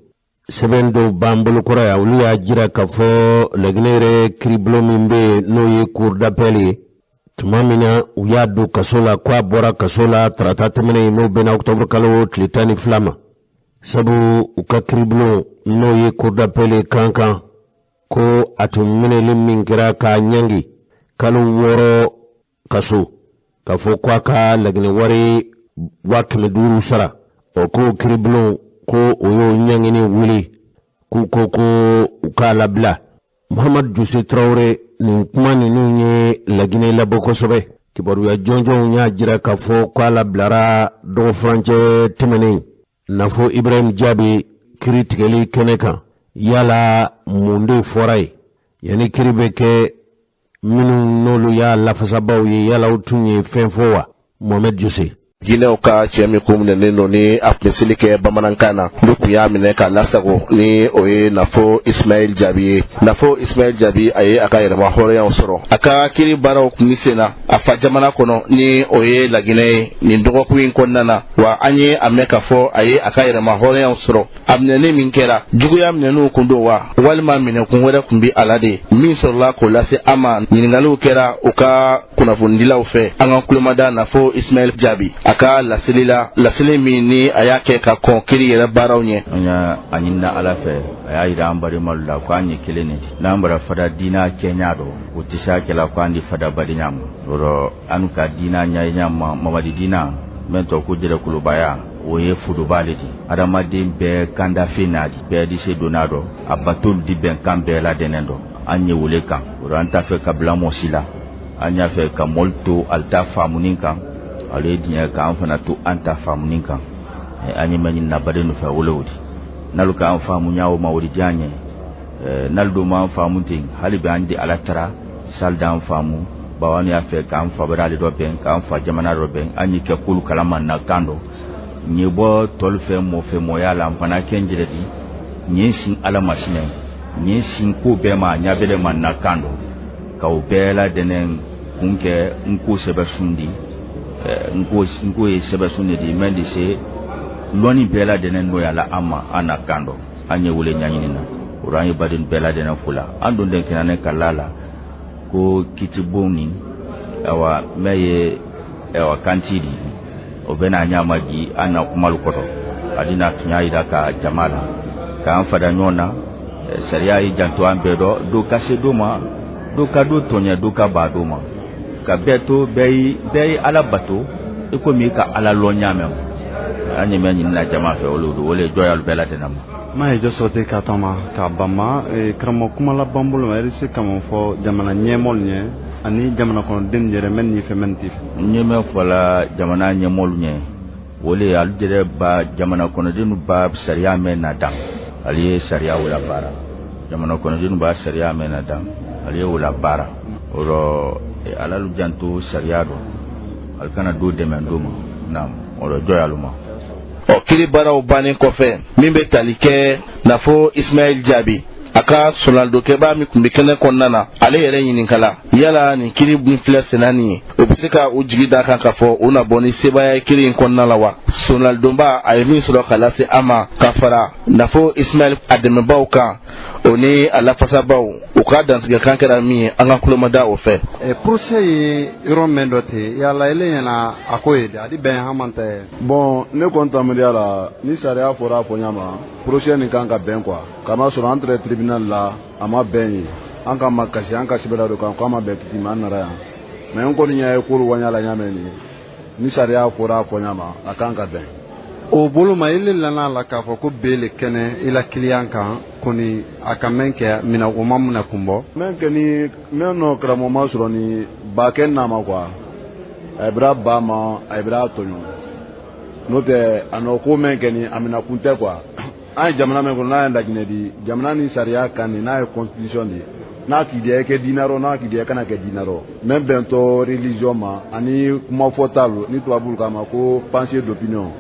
Sɛbɛn dɔw b'an bolokɔrɔ yan, olu y'a jira k'a fɔ Laginɛ yɛrɛ kiribulon min bɛ yen, n'o ye cour d'appel ye, tuma min na u y'a don kaso la, ko a bɔra kaso la tarata tɛmɛnen, n'o bɛnna octobre kalo tile 12 ma. Sabu u ka kiribulon, n'o ye cour d'appel ye, kan kan ko a tun minɛli min kɛra k'a ɲangi kalo 6 kaso, k'a fɔ ko a ka laginɛ wari 500,000 sara, o ko kiribulon ko o y'o ɲangini wuli, k'u ko ko u k'a labila. Muhamadu Jose Tarawele, nin kuma ninnu ye Laginɛ labɔ kosɛbɛ. Kibaruya jɔnjɔnw y'a jira k'a fɔ k'a labilara dɔgɔfurancɛ tɛmɛnen. Nafo Ibrahim Jaabi, kiri tigɛli kɛnɛ kan, yala mun de fɔra ye yanni kiri bɛ kɛ? Minnu n'olu y'a lafasabaw ye, yala u tun ye fɛn fɔ wa, Mohamed Jose? Jinɛw ka cɛ min ko minɛnen don ni a tun bɛ seli kɛ bamanankan na, n'u tun y'a minɛ k'a lasago, ni o ye Nafo Ismail Jaabi ye. Nafo Ismail Jaabi, a ye a ka yɛrɛma hɔrɔnyaw sɔrɔ. A ka kiri baaraw kun sen na a fa jamana kɔnɔ, ni o ye Laginɛ ye, nin dɔgɔkun in kɔnɔna na. Wa an ye a mɛn k'a fɔ a ye a ka yɛrɛma hɔrɔnyaw sɔrɔ. A minɛni min kɛra, juguya minɛniw kun don wa, walima minɛkun wɛrɛ kun bi a la de min sɔrɔla k'o lase an ma? Ɲininkaliw kɛra u ka kunnafonidilaw fɛ. An ka kulomada Nafo Ismail Jaabi a ka laseli la, laseli min ni a y'a kɛ ka kɔn kiri yɛrɛ baaraw ɲɛ. An y'a a ɲinina Ala fɛ, a y'a yira an balimalu la ko an ye kelen de, n'an bara fada diina kɛɲa dɔ, o tɛ se a kɛla ko an di fada badenya ma. O rɔ an ka diina ɲaɲa ma, Mamadi diina mɛn tɔ ko jɛrɛkolobaya, o ye fodoba le di. Adamaden bɛɛ kanda fen n'a di, bɛɛ di se donna dɔ, a batolu di bɛn kan bɛɛ ladɛnɛ dɔ. An ye wele kan o rɔ, an t'a fɛ ka bila mɔ si la, an y'a fɛ ka mɔli to ali ta faamunin kan, ale ye diɲɛ k'an fana to an ta faamunin kan. An ye mɛn ɲinina baden nɔfɛ, wele o di n'alu k'an faamu ɲa o ma, o di diya an ye. N'alu do m'an faamu ten, hali bi an di Ala tara sali d'an faamu, bawo an y'a fɛ k'an fa bɛrɛ ale dɔ bɛn, k'an fa jamana dɔ bɛn. An ye kɛ kolu kalama na kan dɔ n ye bɔ tɔli fɛ mɔ fɛ mɔya la, n fana kɛ n jɛrɛ di n ye sin Ala ma sinɛ, n ye sin ko bɛɛ ma a ɲa bɛrɛ ma na kan dɔ, ka o bɛɛ ladɛnɛ kun kɛ n ko sɛbɛsun di. N ko ye sɛbɛsun de di mɛn di se lɔnni bɛɛ ladɛnɛ nɔya la an ma an na kan dɔ. An ye wele ɲaɲini na o an ye baden bɛɛ ladɛnɛ fo la. An don den kɛnɛ ka la la ko kitibon nin, awa mɛ ye, awa kanti di o bɛ n'a ɲama di an na kumalu kɔrɔ, a dina tunya yira ka jama la k'an fada ɲɔgɔn na. Sariya y'i janto an bɛɛ dɔ, do ka se do ma, do ka do tɔɲɛ, do ka ba do ma, ka bɛɛ to bɛɛ ye Ala bato i komi i ka Ala lɔn ɲa mɛn. An ye mɛn ɲinina jama fɛ, olu don o le jɔyalu bɛɛ ladɛnna ma. N'a ye jɔ sɔrɔ ten ka tɔma k'a ban ma, karamɔgɔ, kuma laban bolo ma, e se ka mun fɔ jamana ɲɛmɔgɔlu ɲɛ ani jamana kɔnɔden yɛrɛ mɛn n'i fɛ mɛn t'i fɛ? N ye mɛn fɔla jamana ɲɛmɔgɔlu ɲɛ, o le alu yɛrɛ ba jamana kɔnɔdenw ba sariya mɛn na dan, ale ye sariya o la baara. Jamana kɔnɔdenw ba sariya mɛn na dan, ale ye o la baara. O rɔ alalu janto sariya dɔ, ali kana do dɛmɛ do ma naam, o rɔ jɔyalu ma. Ɔ kiri baaraw bannen kɔfɛ, min bɛ tali kɛ Nafo Ismail Jaabi, a ka sɔnalidokɛbaa min tun bɛ kɛnɛ kɔnɔna na, ale yɛrɛ ɲininkala yala nin kiri min filɛ senna nin ye, o bɛ se ka u jigi da kan k'a fɔ u na bɔ ni sebaaya ye kiri in kɔnɔna la wa? Sɔnalidonba a ye min sɔrɔ ka lase an ma ka fara Nafo Ismail a dɛmɛbaaw kan, o ni a lafasabaw, u ka dantigɛkan kɛra min ye, an ka kulomada o fɛ. Procès ye yɔrɔ mɛn dɔ ten, yala ele ɲɛna a ko ye di, a di bɛn haman tɛ? Bon, ne kɔni ta miiriya la, ni sariya fɔra a fɔ ɲa ma, procès nin kan ka bɛn quoi. Kama sɔrɔ an tɛrɛ tribunal la, a ma bɛn ye, an ka ma kasi, an ka sɛbɛnna dɔ kan ko a ma bɛn kiti ma, an nara yan. Mais n kɔni ɲa ye k'olu waɲa la ɲa mɛn nin, ni sariya fɔra a fɔ ɲa ma, a kan ka bɛn. O bolo ma, ile lana la k'a fɔ ko bɛɛ le kɛnɛ i la kiliyan kan kɔni, a ka mɛn kɛ mina, o ma minɛ kun bɔ. Mɛn kɛ ni mɛn nɔ karamɔgɔ ma sɔrɔ ni ba kɛ n'a ma quoi, a bɛra ba ma, a bɛra tɔɲɔ, n'o tɛ a nɔ ko mɛn kɛ ni a minɛ kun tɛ quoi. An ye jamana min kɔnɔ, n'a ye Laginɛ di, jamana ni sariya kan nin, n'a ye constitution di, n'a k'i diya i kɛ diinɛ rɔ, n'a k'i diya i kana kɛ diinɛ rɔ, mɛ bɛntɔ religion ma ani kumafɔta lo, ni tubabu k'a ma ko pensée d'opinion,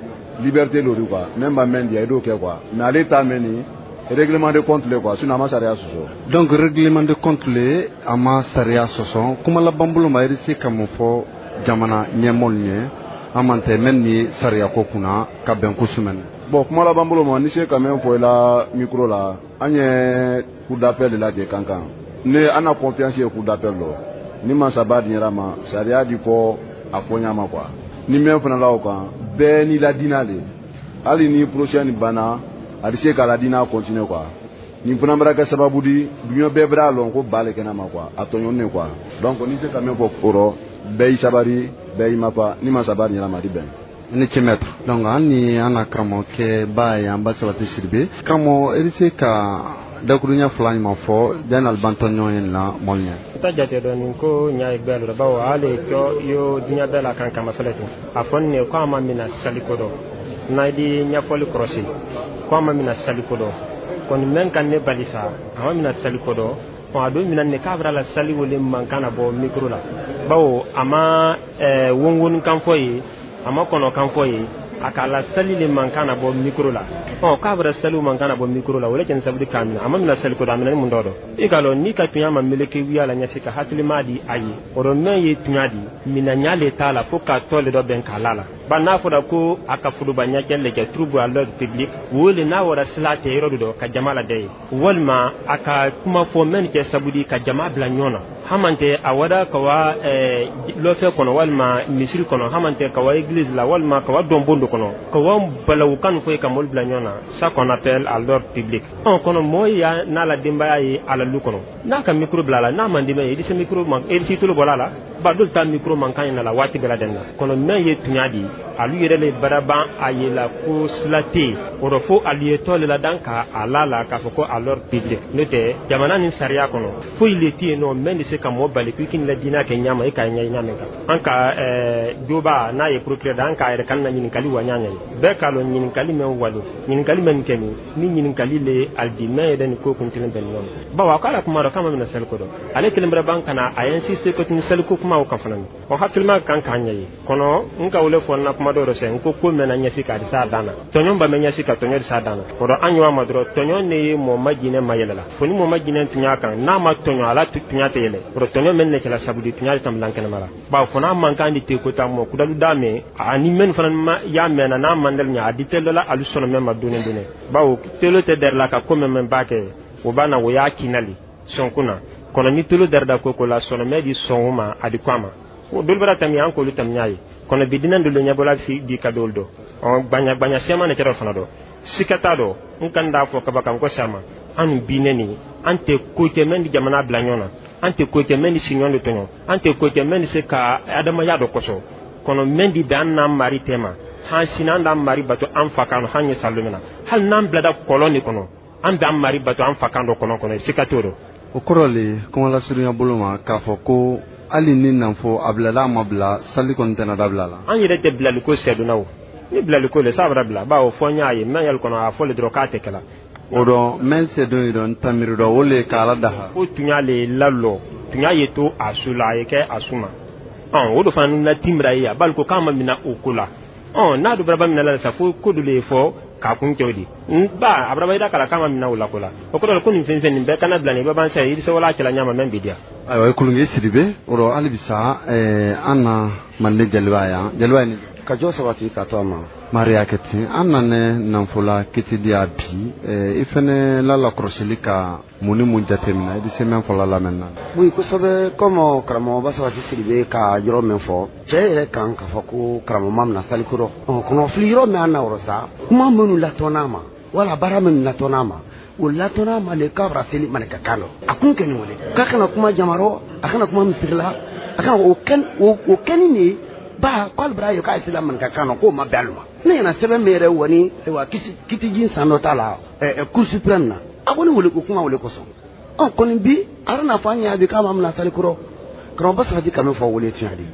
liberté lo di quoi. Mɛ ma mɛn diya i d'o kɛ quoi, mais ale ta mɛn nin règlement de compte le quoi, sinon a ma sariya sɔsɔ. Donc règlement de compte le, a ma sariya sɔsɔ. Kuma laban bolo ma, i bɛ se ka mun fɔ jamana ɲɛmɔgɔw ɲɛ an man tɛ mɛ nin ye sariya ko kunna ka bɛn ko sumɛn? Bon, kuma laban bolo ma, ni se ka mɛn fɔ i la micro la, an ye cour d'appel de la jɛ Kankan. Ne an na confiance ye cour d'appel lɔ, ni masaba di ɲɛra ma, sariya di fɔ a fɔ ɲa ma quoi. Ni mɛn fana la o kan, bɛɛ n'i la diina le, hali ni procès nin banna, a bɛ se k'a la diina continuer quoi. Nin fana bɛra kɛ sababu di, duɲɛ bɛɛ bɛra lɔn ko ba le kɛnɛ ma quoi, a tɔɲɔni ne quoi. Donc ni se ka mɛn fɔ o rɔ, bɛɛ y'i sabari, bɛɛ y'i mafa, ni masaba di ɲɛra ma, a di bɛn. Ni ce maître. Donc an ni an na karamɔgɔkɛ ba ye an ba Sabati Sidibe. Karamɔgɔ, i bɛ se ka dakuruɲɛ fila ɲuman fɔ janni alibantɔ ɲɔgɔn ye na mɔli ɲɛ? N ta jate dɔɔni ko ɲa ye gbɛlɛ bawo ale jɔ yo diɲɛ bɛɛ la kan kama fɛlɛ ten a fɔ ne ko a ma mina saliko dɔ n'a di ɲɛfɔli kɔrɔsi ko a ma mina saliko dɔ kɔni mɛn ka ne bali sa, a ma mina saliko dɔ. A don mina ne k'a bɛra la sali wele mankan na bɔ micro la, bawo a ma wonwoni kan fɔ ye, a ma kɔnɔ kan fɔ ye, a k'a la sali le mankan na bɔ micro la. Ɔ k'a bɛra saliw mankan na bɔ micro la, o le kɛni sabudi k'a minɛ. A ma mina saliko dɔ, a minɛ ni mun dɔ dɔ i k'a lɔn n'i ka tunya ma meleke wuya la ɲɛsi ka hakilima di a ye o dɔ mɛn ye tunya di mina ɲa le t'a la fo k'a tɔ le dɔ bɛn k'a la la ba n'a fɔra ko a ka foroba ɲɛkɛ le kɛ trouble à l'ordre public wo le n'a wɔra sila tɛ yɔrɔ dɔ ka jama la dɛ ye, walima a ka kuma fɔ mɛn kɛ sabudi ka jama bila ɲɔgɔn na, haman tɛ a wada ka wa lɔfɛ kɔnɔ walima misiri kɔnɔ, haman tɛ ka wa église la walima ka wa dɔnbon dɔ kɔnɔ ka wa balawu kan fɔ ka mɔli bila ɲɔgɔn na, ça qu'on appelle à l'ordre public. Ɔ kɔnɔ mɔɔ ya n'a la denbaya ye a la lu kɔnɔ, n'a ka micro bila a la, n'a man di mɛn ye, i se micro man, i se tolo bɔla la ba dɔw ta micro man kan ɲɛna la waati bɛɛ lajɛlen na. Kɔnɔ mɛn ye tunya di, alu yɛrɛ le baraban a ye la ko sila tɛ yen o rɔ fo alu ye tɔ le la dan ka a la la k'a fɔ ko à l'ordre public. N'o tɛ jamana ni sariya kɔnɔ foyi le tɛ yen nɔ mɛn bɛ se ka mɔɔ bali k'i k'i la diinɛ kɛ ɲama i ka ɲɛ ɲa min kan. An ka joba n'a ye procureur, an k'a yɛrɛ kan na ɲininkali wa ɲa ɲɛ bɛɛ k'a lɔn ɲininkali mɛn walo ɲininkali mɛn kɛ nin ni ɲininkali le ali di mɛn yɛrɛ ni ko kun kelen bɛn ɲɔgɔn ma, bawo a k'a la kuma dɔ k'a ma minɛ saliko dɔn, ale kelen bɛrɛ ban ka na a insiste ko ni saliko kumaw kan fana. O hakilima kan k'an ɲɛ ye kɔnɔ n ka wele fɔ n na kuma dɔw sɛ n ko ko mɛnna ɲɛsi k'a di s'a dan na, tɔɲɔ ba mɛ ɲɛsi ka tɔɲɔ di s'a dan na. O dɔ an ɲɔgɔn ma dɔrɔn, tɔɲɔ ne ye mɔɔ ma jinɛ ma yɛlɛ la fo ni mɔɔ ma jinɛ tunya kan, n'a ma tɔɲɔ ala tunya tɛ yɛlɛ. O dɔ tɔɲɔ mɛn ne kɛla sabudi tunya de tanbilan kɛnɛma la, bawo fo n'a man kan di te ko ta mɔ kudalu da mɛ ani mɛn fana ma y'a mɛnna n'a man dali ɲɛ a di tɛ la alu sɔnɔ mɛn ma doni doni, bawo telo tɛ dɛrɛ la ka ko mɛn mɛn b'a kɛ o b'a na o y'a kinali sɔnkun na kɔnɔ ni tolo dɛrɛda ko ko la sɔnɔmɛ di sɔn o ma a di ko a ma o dolu bara tami an k'olu tamiya ye kɔnɔ bi diinɛ dolu ɲɛbɔla fi bi ka dolu dɔ ɔ gbaɲa gbaɲa sɛma ne kɛra fana dɔ sika t'a dɔ. N kan d'a fɔ kaba kan ko sama an biinɛ nin, an tɛ ko kɛ mɛn di jamana bila ɲɔgɔn na, an tɛ ko kɛ mɛn di siɲɔgɔn de tɔɲɔ, an tɛ ko kɛ mɛn di se ka adamaya dɔ kɔsɔ kɔnɔ mɛn di dan n'an mari tɛ ma han sini an d'an mari bato an fa kan han ye salo min na, hali n'an bilada kɔlɔn de kɔnɔ an b'an mari bato an fa kan dɔ kɔlɔn kɔnɔ, sika t'o dɔn. O kɔrɔ le kuma lasurunya bolo ma k'a fɔ ko hali ni nanfo a bilala a ma bila, sali kɔni tɛna dabila la. An yɛrɛ tɛ bilaliko sɛdonna o ni bilaliko le sa bara bila, bawo fɔ n y'a ye mɛn yɛlɛ kɔnɔ a fɔ le dɔrɔn k'a tɛ kɛla. O dɔn mɛn sɛdon yi dɔn tamiri dɔ o le k'ala daha. Ko tunya le lalɔ tunya ye to a su la a ye kɛ a su ma ɔn o de fana na timira ye a bali ko k'a ma mina o ko la. Ɔ n'a du bara ba minɛ la sa fo ko dɔ le fɔ k'a kun kɛ o di ba a bara ba kala k'a ma minɛ o la ko la o kɔrɔ ko nin fɛn fɛn nin bɛɛ kana bila nin i bɛ ban sa i bɛ se wala cɛla ɲama mɛn bi diya. Ayiwa, Kolonge Sidibe, o rɔ halibisa an na Mande Jeliba yan. Jeliba ye ka jɔ sabati ka to a ma. Maria kɛ ten, an nanɛ nanfola kitidiya bi, i fɛnɛ la lakɔrɔsili ka mun ni mun jateminɛ, i bɛ se mɛn fɔla lamɛn na. Oui, kosɛbɛ. Comme karamɔgɔba Sabati Sidibe ka yɔrɔ min fɔ, cɛ yɛrɛ kan k'a fɔ ko karamɔgɔ ma mina saliko rɔ kɔnɔfili yɔrɔ min an na yɔrɔ sa, kuma minnu latɔn'a ma wala baara minnu latɔn'a ma, o latɔn'a ma le k'a bara seli maninka kan dɔ. A kun kɛ nin wele k'a kana kuma jamarɔ, a kana kuma misirila, a kana o kɛni de ba k'ale bara ye k'a ye sela maninka kan dɔ, k'o ma bɛn alu ma. Ne ɲɛna sɛbɛn min yɛrɛ wani, ayiwa, kitiji san dɔ t'a la Cour suprême na, a ko ni wele ko kuma wele kosɔn. Ɔ kɔni bi a n'a fɔ an ɲɛ bi k'a ma mina sali kɔrɔ. Karamɔgɔba Sabati ka min fɔ, wele tiɲɛ de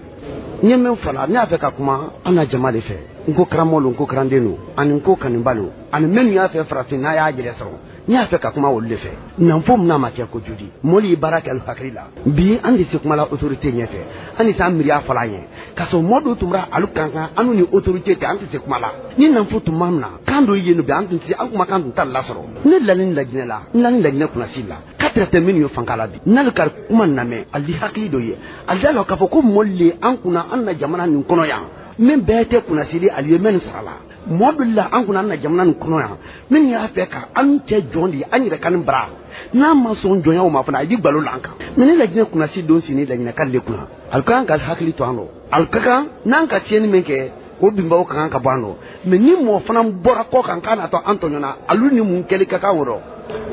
n ye min fɔ la. Ne y'a fɛ ka kuma an na jama de fɛ, n ko karamɔgɔ lo, n ko karanden lo, ani n ko kanuba lo, ani minnu y'a fɛ farafinna y'a yɛrɛ sɔrɔ. N y'a fɛ ka kuma olu de fɛ. Nanfo min n'a ma kɛ ko judi, mɔli ye baara kɛ alu hakili la. Bi an de se kuma la autorité ɲɛfɛ, an de se an miiriya fɔla an ye k'a sɔrɔ mɔɔ dɔw tun bɛra alu kan kan an ni autorité tɛ, an tɛ se kuma la. Ni nanfo tun ma mina kan dɔ ye yen bi, an tun tɛ se an kumakan tun t'a lasɔrɔ. Ne lani Laginɛ la, n lani Laginɛ kunnasi la k'a tɛ minnu ye fanga la bi, n'ale ka kuma lamɛn, ali hakili dɔ ye, ale y'a lɔn k'a fɔ ko mɔli le an kunna an na jamana nin kɔnɔ yan, min bɛɛ tɛ kunnasili, ali ye mɛn sara la. Mɔɔ dɔ la an kunna an na jamana nin kɔnɔ yan, minnu y'a fɛ ka an cɛ jɔn de ye, an yɛrɛ ka nin bara n'a ma sɔn jɔnyaw ma fana, a b'i balo la an kan. Mɛ ne Laginɛ kunnasi don sini Laginɛ kan le kunna, ali ka kan ka hakili to an rɔ, ali ka kan n'an ka tiɲɛni min kɛ, o binbaw ka kan ka bɔ an rɔ. Mɛ ni mɔgɔ fana bɔra kɔ kan k'a natɔ an tɔɲɔna, alu ni mun kɛli ka kan o rɔ,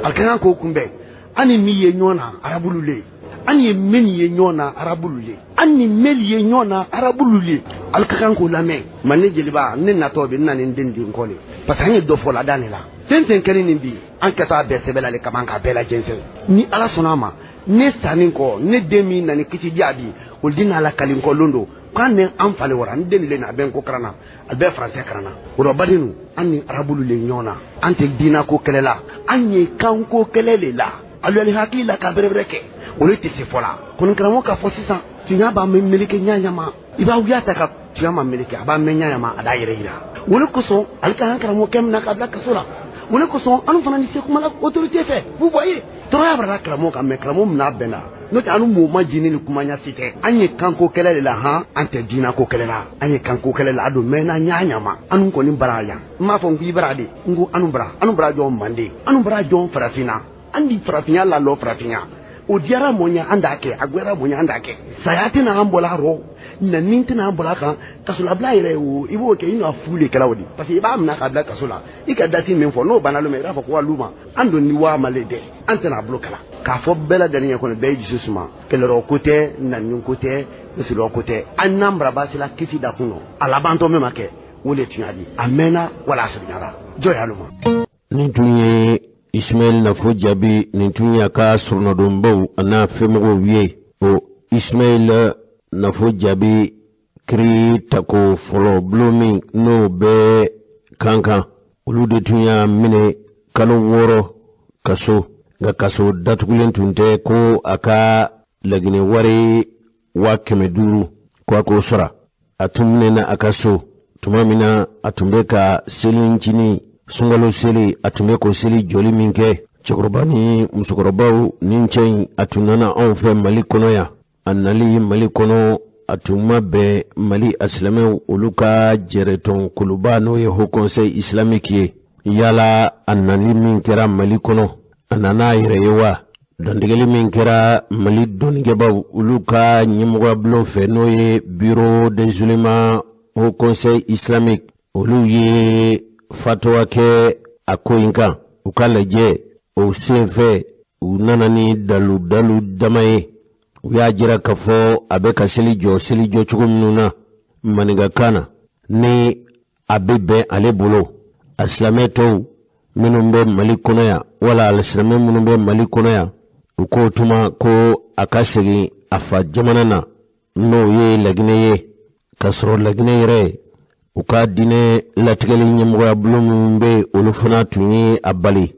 ali ka kan k'o kunbɛn. An ni min ye ɲɔgɔn na, arabulu le. An ye min ye ɲɔgɔn na, arabulu le. An ni meli ye ɲɔgɔn na, arabulu le. Ali ka kan k'o lamɛn. Mande Jeliba, ne natɔ bi n na ni n den den kɔ le, parce que an ye dɔ fɔ la da ne la. Fɛn fɛn kɛli nin bi, an kɛtɔ a bɛɛ sɛbɛn la le kaban k'a bɛɛ lajɛnsɛn. Ni Ala sɔnna a ma, ne sanni kɔ, ne den min nani kiti diya bi, o den n'a la kali kɔ lon don k'an ni an falen wara, n den le na a bɛ n ko karan na, a bɛɛ faransɛ karan na. O rɔ badenw, an ni arabulu le ɲɔgɔn na, an tɛ diinɛ ko kɛlɛ la, an ye kanko kɛlɛ le la. Alu hakili la ka bɛrɛbɛrɛ kɛ, olu tɛ se fɔ la. Kɔni karamɔgɔ k'a fɔ sisan, tiɲɛ b'a mɛn meleke ɲaɲama, i b'a wuya ta ka tiɲɛ ma meleke, a b'a mɛn ɲaɲama, a d'a yɛrɛ yira. O de kosɔn ale ka an karamɔgɔkɛ minɛ k'a bila kaso la. O de kosɔn an fana ni se kuma la autorité fɛ. Vous voyez, tɔɔrɔya b'a la karamɔgɔ kan, mais karamɔgɔ minɛ bɛnna. N'o tɛ an mɔgɔ ma jini ni kuma ɲɛ si tɛ. An ye kanko kɛlɛ de la han, an tɛ diinɛ ko kɛlɛ la. An ye kanko kɛlɛ la, a don mɛnna ɲaɲama. An kɔni bara yan. N m'a fɔ n k'i bara de, n ko anu bara, anu bara jɔn Mande, anu bara jɔn farafinna. An di farafinya la lɔ farafinya. O diyara mɔn ye, an d'a kɛ, a goyara mɔn ye, an d'a kɛ. Saya tɛna an bɔla a rɔ, nani tɛna an bɔla a kan, kasolabila yɛrɛ o, i b'o kɛ i n'a fu le kɛla o di. Parce que i b'a minɛ k'a bila kaso la, i ka dati min fɔ n'o banna ma, i b'a fɔ ko alu ma, an don ni waa ma le dɛ, an tɛna a bolo kala. K'a fɔ bɛɛ lajɛlen ɲɛ kɔni, bɛɛ ye dusu suma. Kɛlɛrɔ ko tɛ, nani ko tɛ, misilɔ ko tɛ. An n'an baraba sela kiti da kun nɔ, a labantɔ min ma kɛ, o le tiɲɛ di. A mɛnna wala a surunyara. Jɔ y'alu ma. Nin tun ye Ismaël Nafo Jaabi, nin tun y'a ka surunadonbaw a n'a fɛnmɔgɔw ye. O Ismaël Nafo Jaabi kiri tako fɔlɔ bulon min n'o bɛ Kankan, olu de tun y'a minɛ kalo 6 kaso, nka kaso datugulen tun tɛ ko a ka laginɛ wari 500 ko a k'o sɔrɔ. A tun minɛna a ka so tuma min na a tun bɛ ka seli ncinin sunkalo seli, a tun bɛ k'o seli jɔli min kɛ, cɛkɔrɔba ni musokɔrɔbaw ni cɛ in, a tun nana anw fɛ Mali kɔnɔ yan. A nali Mali kɔnɔ, a tun ma bɛn Mali a silamɛw olu ka jɛrɛtɔn kuluba n'o ye Haut Conseil islamique ye. Yala a nali min kɛra Mali kɔnɔ, a nana a yɛrɛ ye wa? Dantigɛli min kɛra Mali dɔnnikɛbaaw olu ka ɲɛmɔgɔya bulon fɛ n'o ye Bureau des oulémas Haut Conseil islamique, olu ye fatuwa kɛ a ko in kan. U ka lajɛ o senfɛ, u nana ni dalu dalu dama ye. U y'a jira k'a fɔ a bɛ ka seli jɔ, seli jɔ cogo minnu na maninkakan na, ni a bɛ bɛn ale bolo. A silamɛ tɔw minnu bɛ Mali kɔnɔ yan wala alisilamɛ minnu bɛ Mali kɔnɔ yan, u k'o tuma ko a ka segin a fa jamana na n'o ye Laginɛ ye, k'a sɔrɔ Laginɛ yɛrɛ u ka diinɛ latigɛli ɲɛmɔgɔya bulon minnu bɛ, olu fana tun ye a bali.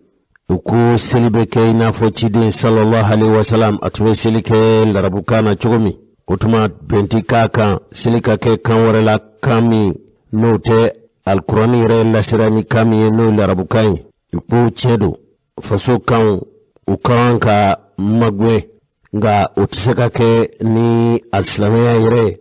U ko seli bɛ kɛ i n'a fɔ ciden sallallahu alaihi wasalam a tun bɛ seli kɛ larabukan na cogo min, o tuma bɛn ti k'a kan seli ka kɛ kan wɛrɛ la, kan min N'o tɛ, Alkurani yɛrɛ lasera ni kan min ye, n'o ye larabukan ye. U ko tiɲɛ don, faso kanw u ka kan ka magwɛn, nka o tɛ se ka kɛ ni alisilamɛya yɛrɛ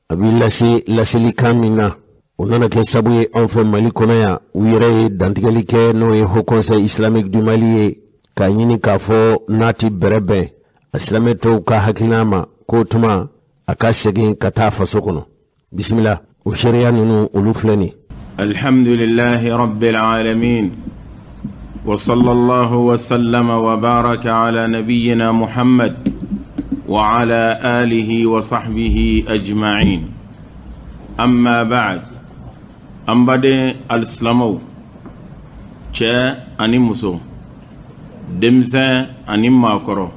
a bɛ lase laselikan min na. O nana kɛ sabu ye, anw fɛ Mali kɔnɔ yan, u yɛrɛ ye dantigɛli kɛ, n'o ye Haut Conseil Islamique du Mali ye, k'a ɲini k'a fɔ n'a tɛ bɛrɛ bɛn a silamɛ tɔw ka hakilina ma, k'o tuma a ka segin ka taa faso kɔnɔ. Bisimila, o seereya ninnu, olu filɛ nin. الحمد لله رب العالمين وصلى الله وسلم وبارك على نبينا محمد وعلى آله وصحبه أجمعين أما بعد an baden alisilamɛw, cɛ ani muso, denmisɛn ani maakɔrɔ,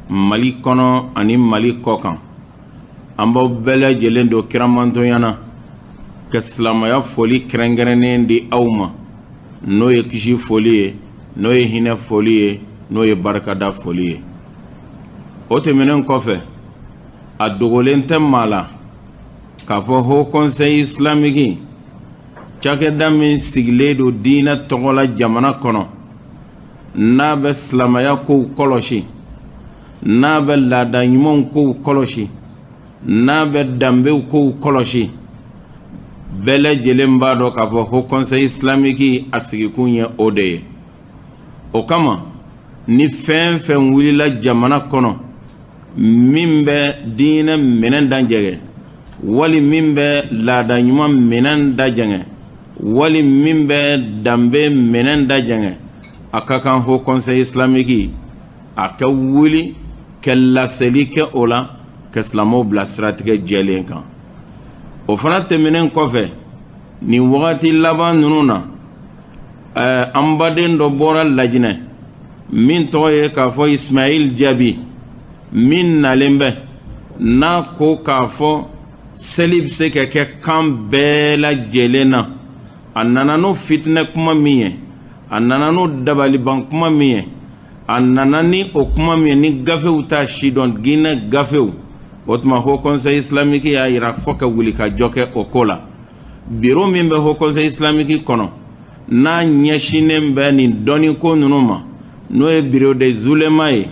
Mali kɔnɔ ani Mali kɔkan, an b'aw bɛɛ lajɛlen don kiramantonya na ka silamɛya foli kɛrɛnkɛrɛnnen di aw ma, n'o ye kisi foli ye, n'o ye hinɛ foli ye, n'o ye barikada foli ye. O tɛmɛnen kɔfɛ, a dogolen tɛ maa la k'a fɔ Haut Conseil Islamique, cakɛda min sigilen don diinɛ tɔgɔ la jamana kɔnɔ, n'a bɛ silamɛya kow kɔlɔsi, n'a bɛ laada ɲumanw kow kɔlɔsi, n'a bɛ danbew kow kɔlɔsi, bɛɛ lajɛlen b'a dɔn k'a fɔ Haut Conseil Islamique a sigikun ye o de ye. O kama, ni fɛn fɛn wulila jamana kɔnɔ min bɛ diinɛ minɛn dajɛngɛ, wali min bɛ laada ɲuman minɛn dajɛngɛ, wali min bɛ danbe minɛn dajɛngɛ, a ka kan Haut Conseil Islamique a ka wuli ka laseli kɛ o la, ka silamɛw bila siratigɛ jɛlen kan. O fana tɛmɛnen kɔfɛ, nin wagati laban ninnu na, an baden dɔ bɔra Lajinɛ min tɔgɔ ye k'a fɔ Ismail Jaabi, min nalen bɛ n'a ko k'a fɔ seli bɛ se ka kɛ kan bɛɛ lajɛlen na. A nana n'o fitinɛ kuma min ye, a nana n'o dabaliban kuma min ye, a nana ni o kuma min ye ni gafew t'a si dɔn, diinɛ gafew. O tuma, Haut Conseil Islamique y'a yira fɔ ka wuli ka jɔ kɛ o ko la. Biro min bɛ Haut Conseil Islamique kɔnɔ, n'a ɲɛsinnen bɛ nin dɔnniko ninnu ma, n'o ye bureau des oulémas ye,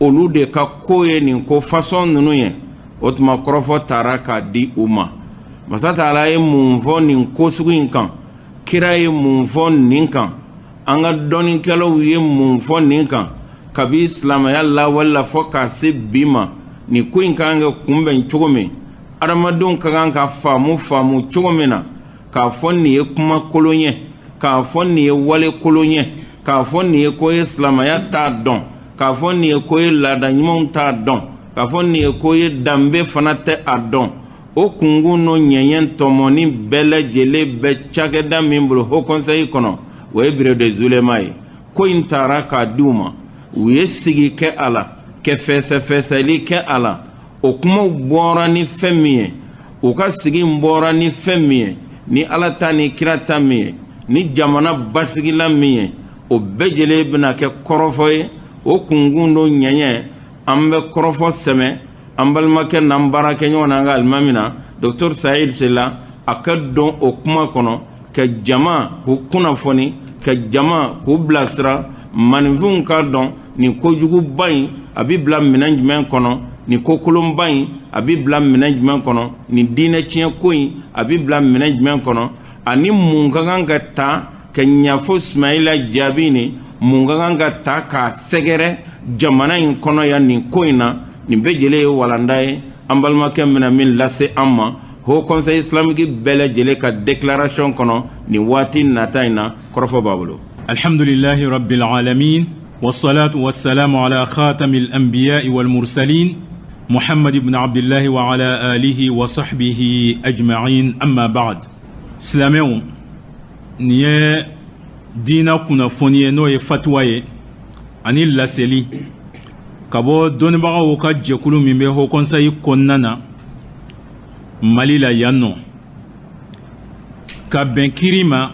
olu de ka ko ye nin ko fasɔn ninnu ye. O tuma, kɔrɔfɔ taara k'a di u ma. Masa Taala ye mun fɔ nin ko sugu in kan? Kira ye mun fɔ nin kan? An ka dɔnnikɛlaw ye mun fɔ nin kan? Kabi silamɛya lawale la fɔ k'a se bi ma, nin ko in ka kan ka kunbɛn cogo min, adamadenw ka kan ka faamu faamu cogo min na, k'a fɔ nin ye kuma kolon ye, k'a fɔ nin ye wale kolon ye, k'a fɔ nin ye ko ye silamɛya t'a dɔn, k'a fɔ nin ye ko ye laada ɲumanw t'a dɔn, k'a fɔ nin ye ko ye danbe fana tɛ a dɔn, o kunkun n'o ɲɛɲɛ tɔmɔni bɛɛ lajɛlen bɛ cakɛda min bolo Haut Conseil kɔnɔ, o ye bureau des oulémas ye. Ko in taara k'a di u ma, u ye sigi kɛ a la, kɛ fɛsɛfɛsɛli kɛ a la. O kumaw bɔra ni fɛn min ye, u ka sigi bɔra ni fɛn min ye, ni Ala ta ni kira ta min ye, ni jamana basigila min ye, o bɛɛ lajɛlen bɛna kɛ kɔrɔfɔ ye. O kunkun n'o ɲɛɲɛ, an bɛ kɔrɔfɔ sɛmɛ an balimakɛ n'an baarakɛɲɔgɔn n'an ka alimami na, Docteur Sayid Sila, a ka don o kuma kɔnɔ ka jama k'u kunnafoni, ka jama k'u bilasira, maninfinw k'a dɔn nin kojuguba in a bɛ bila minɛn jumɛn kɔnɔ, nin kokolonba in a bɛ bila minɛn jumɛn kɔnɔ, nin diinɛ tiɲɛ ko in a bɛ bila minɛn jumɛn kɔnɔ, ani mun ka kan ka ta ka ɲɛfɔ Sumayila Jaabi ni mun ka kan ka ta k'a sɛgɛrɛ jamana in kɔnɔ yan nin ko in na. Nin bɛɛ lajɛlen ye walanda ye an balimakɛ bɛna min lase an ma Haut Conseil Islamique bɛɛ lajɛlen ka déclaration kɔnɔ nin waati nata in na. Kɔrɔfɔ b'a bolo. الحمد لله رب العالمين والصلاة والسلام على خاتم الأنبياء والمرسلين محمد بن عبد الله وعلى آله وصحبه أجمعين أما بعد. Silamɛw, nin ye diina kunnafoni ye, n'o ye fatuwa ye ani laseli ka bɔ dɔnnibagaw ka jɛkulu min bɛ Haut Conseil kɔnɔna na Mali la yan nɔ, ka bɛn kiri ma,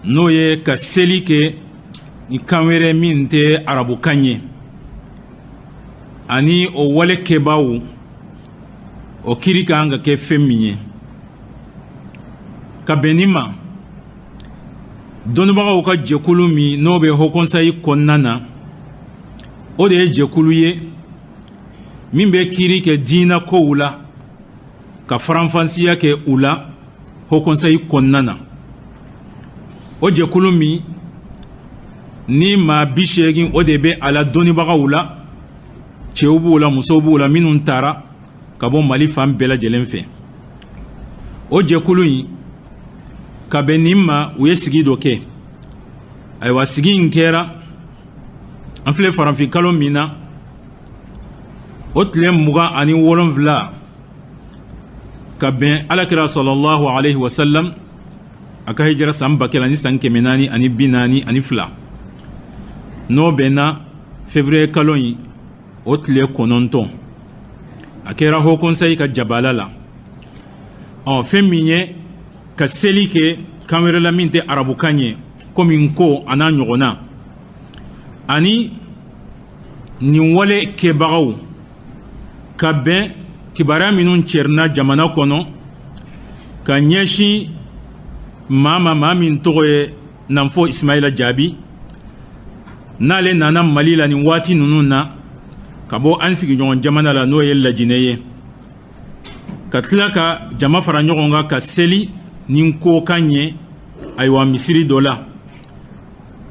n'o ye ka seli kɛ ni kan wɛrɛ min tɛ arabukan ye, ani o wale kɛbaaw, o kiri kan ka kɛ fɛn min ye. Ka bɛn nin ma, dɔnnibagaw ka jɛkulu min n'o bɛ Haut Conseil kɔnɔna na, o de ye jɛkulu ye min bɛ kiiri kɛ diinɛ kow la, ka faranfasiya kɛ u la Haut Conseil kɔnɔna na. O jɛkulu min ni maa 80 o de bɛ a la dɔnnibagaw la, cɛw b'u la, musow b'u la, minnu taara ka bɔ Mali fan bɛɛ lajɛlen fɛ. O jɛkulu in, ka bɛn nin ma, u ye sigi dɔ kɛ. Ayiwa, sigi in kɛra an filɛ farafin kalo min na, o tile 27, ka bɛn Alakira sallallahu alaihi wasallam a ka hijira san 1442, n'o bɛnna février kalo in o tile 9. A kɛra Haut Conseil ka jabala la. Ɔ, fɛn min ye ka seli kɛ kan wɛrɛ la min tɛ arabukan ye, komi n ko a n'a ɲɔgɔnna, ani nin wale kɛbagaw, ka bɛn kibaruya minnu cɛrinna jamana kɔnɔ ka ɲɛsin maa ma, maa min tɔgɔ ye Nanfo Ismaila Jaabi, n'ale nana Mali la nin waati ninnu na ka bɔ an sigiɲɔgɔn jamana la, n'o ye Lajinɛ ye, ka tila ka jama fara ɲɔgɔn kan ka seli ni kokan ye. Ayiwa, misiri dɔ la,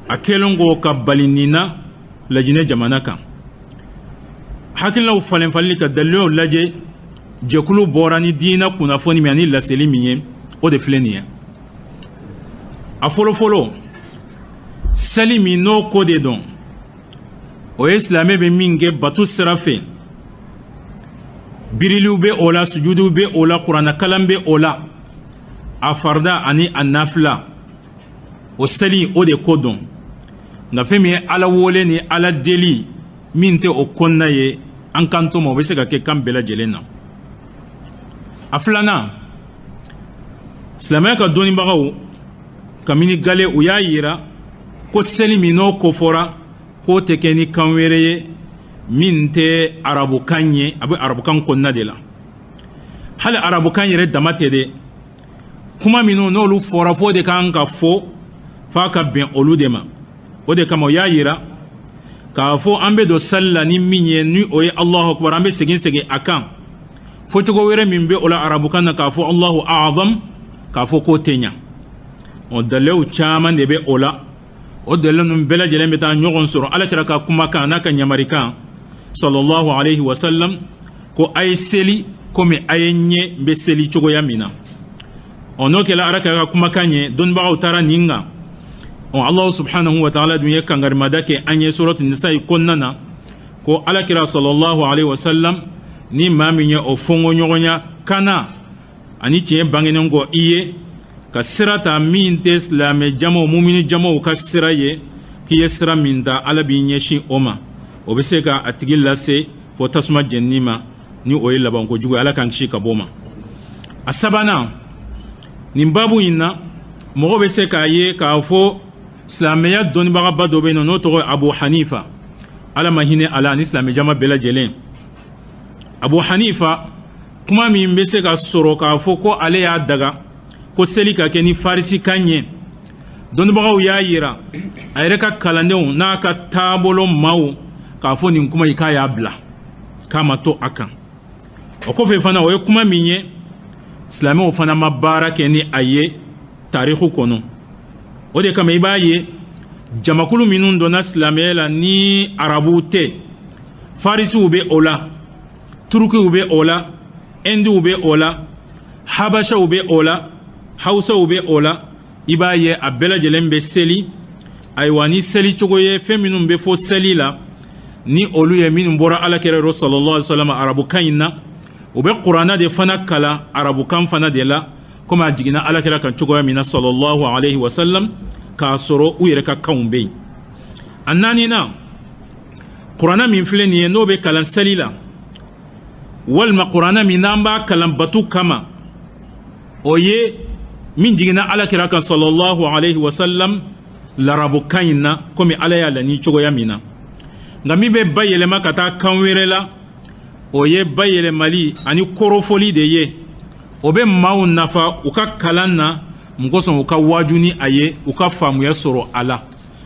a kɛlen kɔ ka bali nin na Lajinɛ jamana kan, hakilinaw falen falenli ka daliluw lajɛ, jɛkulu bɔra ni diinɛ kunnafoni min ani laseli min ye, o de filɛ nin ye. A fɔlɔfɔlɔ, seli min n'o ko de dɔn, o ye silamɛ bɛ min kɛ bato sira fɛ. Biriliw bɛ o la, sujuduw bɛ o la, kuranɛkalan bɛ o la, a farida ani a nafila. O seli, o de ko dɔn. Nka fɛn min ye Ala wele ni Ala deli min tɛ o kɔnɔna ye, an kan to ma, o bɛ se ka kɛ kan bɛɛ lajɛlen na. A filanan, silamɛya ka dɔnnibagaw kabini gale, u y'a yira ko seli min n'o kofɔra, k'o tɛ kɛ ni kan wɛrɛ ye min tɛ arabukan ye. A bɛ arabukan kɔnɔna de la. Hali arabukan yɛrɛ dama tɛ dɛ, kuma minnu n'olu fɔra, fo de kan ka fɔ f'a ka bɛn olu de ma. O de kama u y'a yira k'a fɔ an bɛ don sali la ni min ye, ni o ye Allahu akbar, an bɛ segin segin a kan. Fɔcogo wɛrɛ min bɛ o la arabukan na, k'a fɔ Allahu azam, k'a fɔ k'o tɛ ɲa. Ɔ, daliluw caman de bɛ o la. O dalilu ninnu bɛɛ lajɛlen bɛ taa ɲɔgɔn sɔrɔ Alakira ka kumakan n'a ka ɲamarikan sallallahu alayhi wa sallam, ko a ye seli komi a ye ɲɛ bɛ seli cogoya min na. Ɔ, n'o kɛra Alakira ka kumakan ye, dɔnnibagaw taara nin kan. Ɔ, Allahu subhanahu wa ta'ala dun ye kangarimada kɛ an ye suratu Nisa kɔnɔna na, ko Alakira sallallahu alayhi wa sallam, ni maa min ye o fɔnkɔɲɔgɔnya kana ani tiɲɛ bangenen kɔ i ye, ka sira ta min tɛ silamɛ jamaw, mumini jamaw ka sira ye, k'i ye sira min ta, Ala b'i ɲɛsin o ma, o bɛ se ka a tigi lase fo tasuma jenini ma, ni o ye labanko jugu ye. Ala k'an kisi ka bɔ o ma. A sabanan, nin babu in na, mɔgɔ bɛ se k'a ye k'a fɔ silamɛya dɔnnibagaba dɔ bɛ yen nɔ, n'o tɔgɔ ye Abu Hanifa, Ala ma hinɛ a la ani silamɛ jama bɛɛ lajɛlen. Abu Hanifa, kuma min bɛ se ka sɔrɔ k'a fɔ ko ale y'a daga ko seli ka kɛ ni farisikan ye, dɔnnibagaw y'a yira a yɛrɛ ka kalandenw n'a ka taabolo maaw k'a fɔ nin kuma in, k'a y'a bila, k'a ma to a kan. O kɔfɛ fana, o ye kuma min ye, silamɛw fana ma baara kɛ ni a ye tariku kɔnɔ. O de kama i b'a ye jamakulu minnu donna silamɛya la ni arabuw tɛ, farisiw bɛ o la, turukiw bɛ o la, indiw bɛ o la, habashaw bɛ o la, hausaw bɛ o la, i b'a ye a bɛɛ lajɛlen bɛ seli. Ayiwa, ni seli cogo ye, fɛn minnu bɛ fɔ seli la, ni olu ye minnu bɔra Ala kira yɔrɔ sallallahu alaihi wasallam arabukan in na, u bɛ kuranna de fana kalan arabukan fana de la, komi a jiginna Ala kira kan cogoya min na sallallahu alaihi wasallam, k'a sɔrɔ u yɛrɛ ka kanw bɛ yen. A naaninan, kuranna min filɛ nin ye, n'o bɛ kalan seli la, walima kuranna min n'an b'a kalan batu kama, o ye min jiginna Ala kira kan sallallahu alaihi wasallam larabukan in na, komi Ala y'a laɲini cogoya min na. Nka min bɛ bayɛlɛma ka taa kan wɛrɛ la, o ye bayɛlɛmali ani kɔrɔfɔli de ye. O bɛ maaw nafa u ka kalan na. Mun kosɔn? U ka waaju ni a ye, u ka faamuya sɔrɔ a la.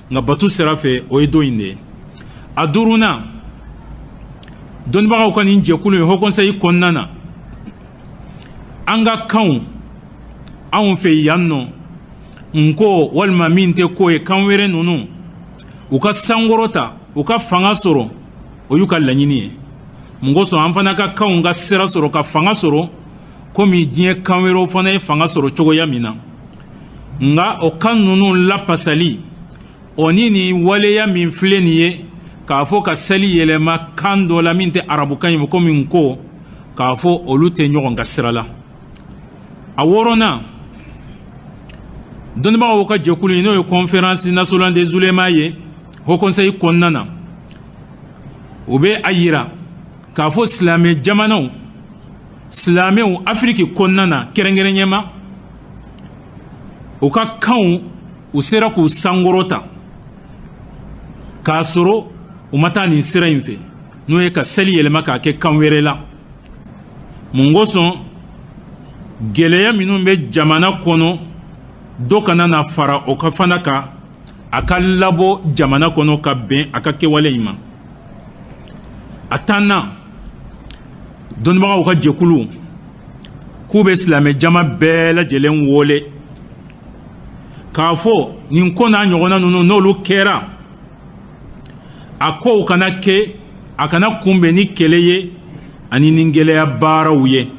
Nka bato sira fɛ, o ye don in de ye. A duurunan, dɔnnibagaw ka nin jɛkulu ye, haut conseil kɔnɔna na, an ka kanw, anw fɛ yan nɔ, nko walima min tɛ ko ye, kan wɛrɛ ninnu, u ka sankɔrɔta, u ka fanga sɔrɔ, o y'u ka laɲini ye. Mun kosɔn? An fana ka kanw ka sira sɔrɔ, ka fanga sɔrɔ, komi diɲɛ kan wɛrɛw fana ye fanga sɔrɔ cogoya min na. Nka o kan ninnu lapasali o ni nin waleya min filɛ nin ye, k'a fɔ ka sali yɛlɛma kan dɔ la min tɛ arabukan ye, komi n ko k'a fɔ olu tɛ ɲɔgɔn ka sira la. A wɔɔrɔnan, dɔnnibagaw ka jɛkulu ye, n'o ye Conférence nationale des oulémas ye, haut conseil kɔnɔna na, u bɛ a yira k'a fɔ silamɛ jamanaw, silamɛw Afiriki kɔnɔna na kɛrɛnkɛrɛnyama, u ka kanw, u sera k'u sankɔrɔta k'a sɔrɔ u ma taa nin sira in fɛ, n'o ye ka seli yɛlɛma k'a kɛ kan wɛrɛ la. Mun kosɔn? Gɛlɛya minnu bɛ jamana kɔnɔ, dɔ kana na fara o ka fana kan, a ka labɔ jamana kɔnɔ ka bɛn a ka kɛwale in ma. A tannan, dɔnnibagaw ka jɛkulu k'u bɛ silamɛ jama bɛɛ lajɛlen wele k'a fɔ nin ko n'a ɲɔgɔnna ninnu, n'olu kɛra, a kow kana kɛ, a kana kunbɛn ni kɛlɛ ye ani ni gɛlɛya baaraw ye.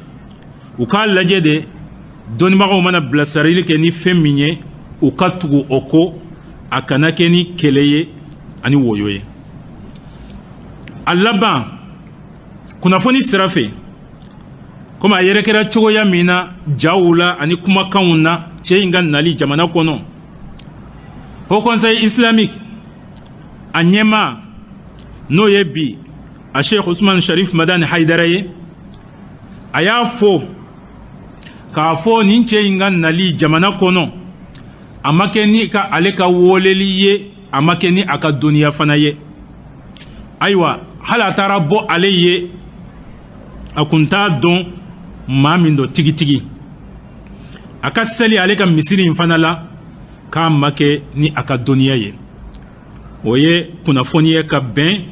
U k'a lajɛ de, dɔnnibagaw mana bilasirali kɛ ni fɛn min ye, u ka tugu o kɔ, a kana kɛ ni kɛlɛ ye ani woyo ye. A laban, kunnafoni sira fɛ, komi a yɛrɛ kɛra cogoya min na jaw la ani kumakanw na, cɛ in ka nali jamana kɔnɔ, Haut Conseil islamique a ɲɛmaa, n'o ye bi a Sheikh Usman Sharif Madani Haidara ye, a y'a fɔ k'a fɔ nin cɛ in ka nali jamana kɔnɔ, a ma kɛ ni ka ale ka woleli ye, a ma kɛ ni a ka dɔnniya fana ye. Ayiwa, hali a taara bɔ ale ye, a kun t'a dɔn maa min don tigitigi. A ka seli ale ka misiri in fana la, k'a ma kɛ ni a ka dɔnniya ye. O ye kunnafoni ye ka bɛn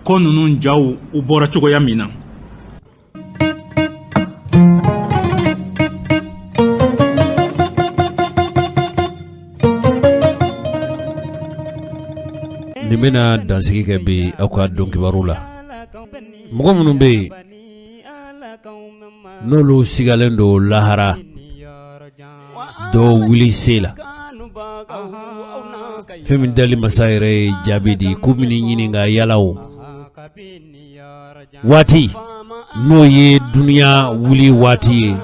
ko ninnu jaw u bɔra cogoya min na. Nin bɛna dansigi kɛ bi aw ka don kibaru la. Mɔgɔ minnu bɛ yen n'olu sigalen don lahara dɔ wuli se la, fɛn min dali masa yɛrɛ ye jaabi di k'u bɛn'i ɲininka yala o waati, n'o ye dunuya wuli waati ye,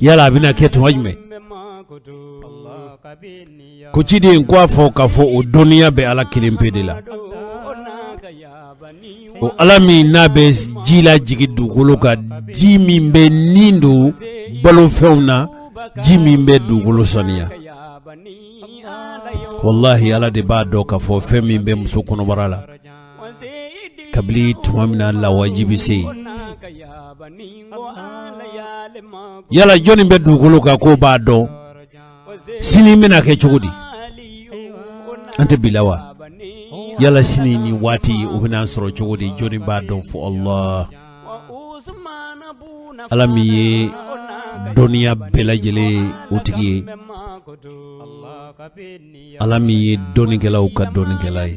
yala a bɛna kɛ tuma jumɛn? Ko ciden ko a fɔ k'a fɔ o dɔnniya bɛ Ala kelen pe de la, o Ala min n'a bɛ ji lajigin dugukolo kan, ji min bɛ ni don balofɛnw na, ji min bɛ dugukolo saniya. Walahi, Ala de b'a dɔn k'a fɔ fɛn min bɛ muso kɔnɔbara la kabini tuma min na lawaji bɛ se yen. Yala jɔnni bɛ dugukolo kan k'o b'a dɔn sini bɛna kɛ cogo di? An tɛ bi la wa? Yala sini ni waati o bɛna an sɔrɔ cogo di? Jɔnni b'a dɔn fo Allah? Ala min ye dɔnniya bɛɛ lajɛlen o tigi ye, Ala min ye dɔnnikɛlaw ka dɔnnikɛla ye.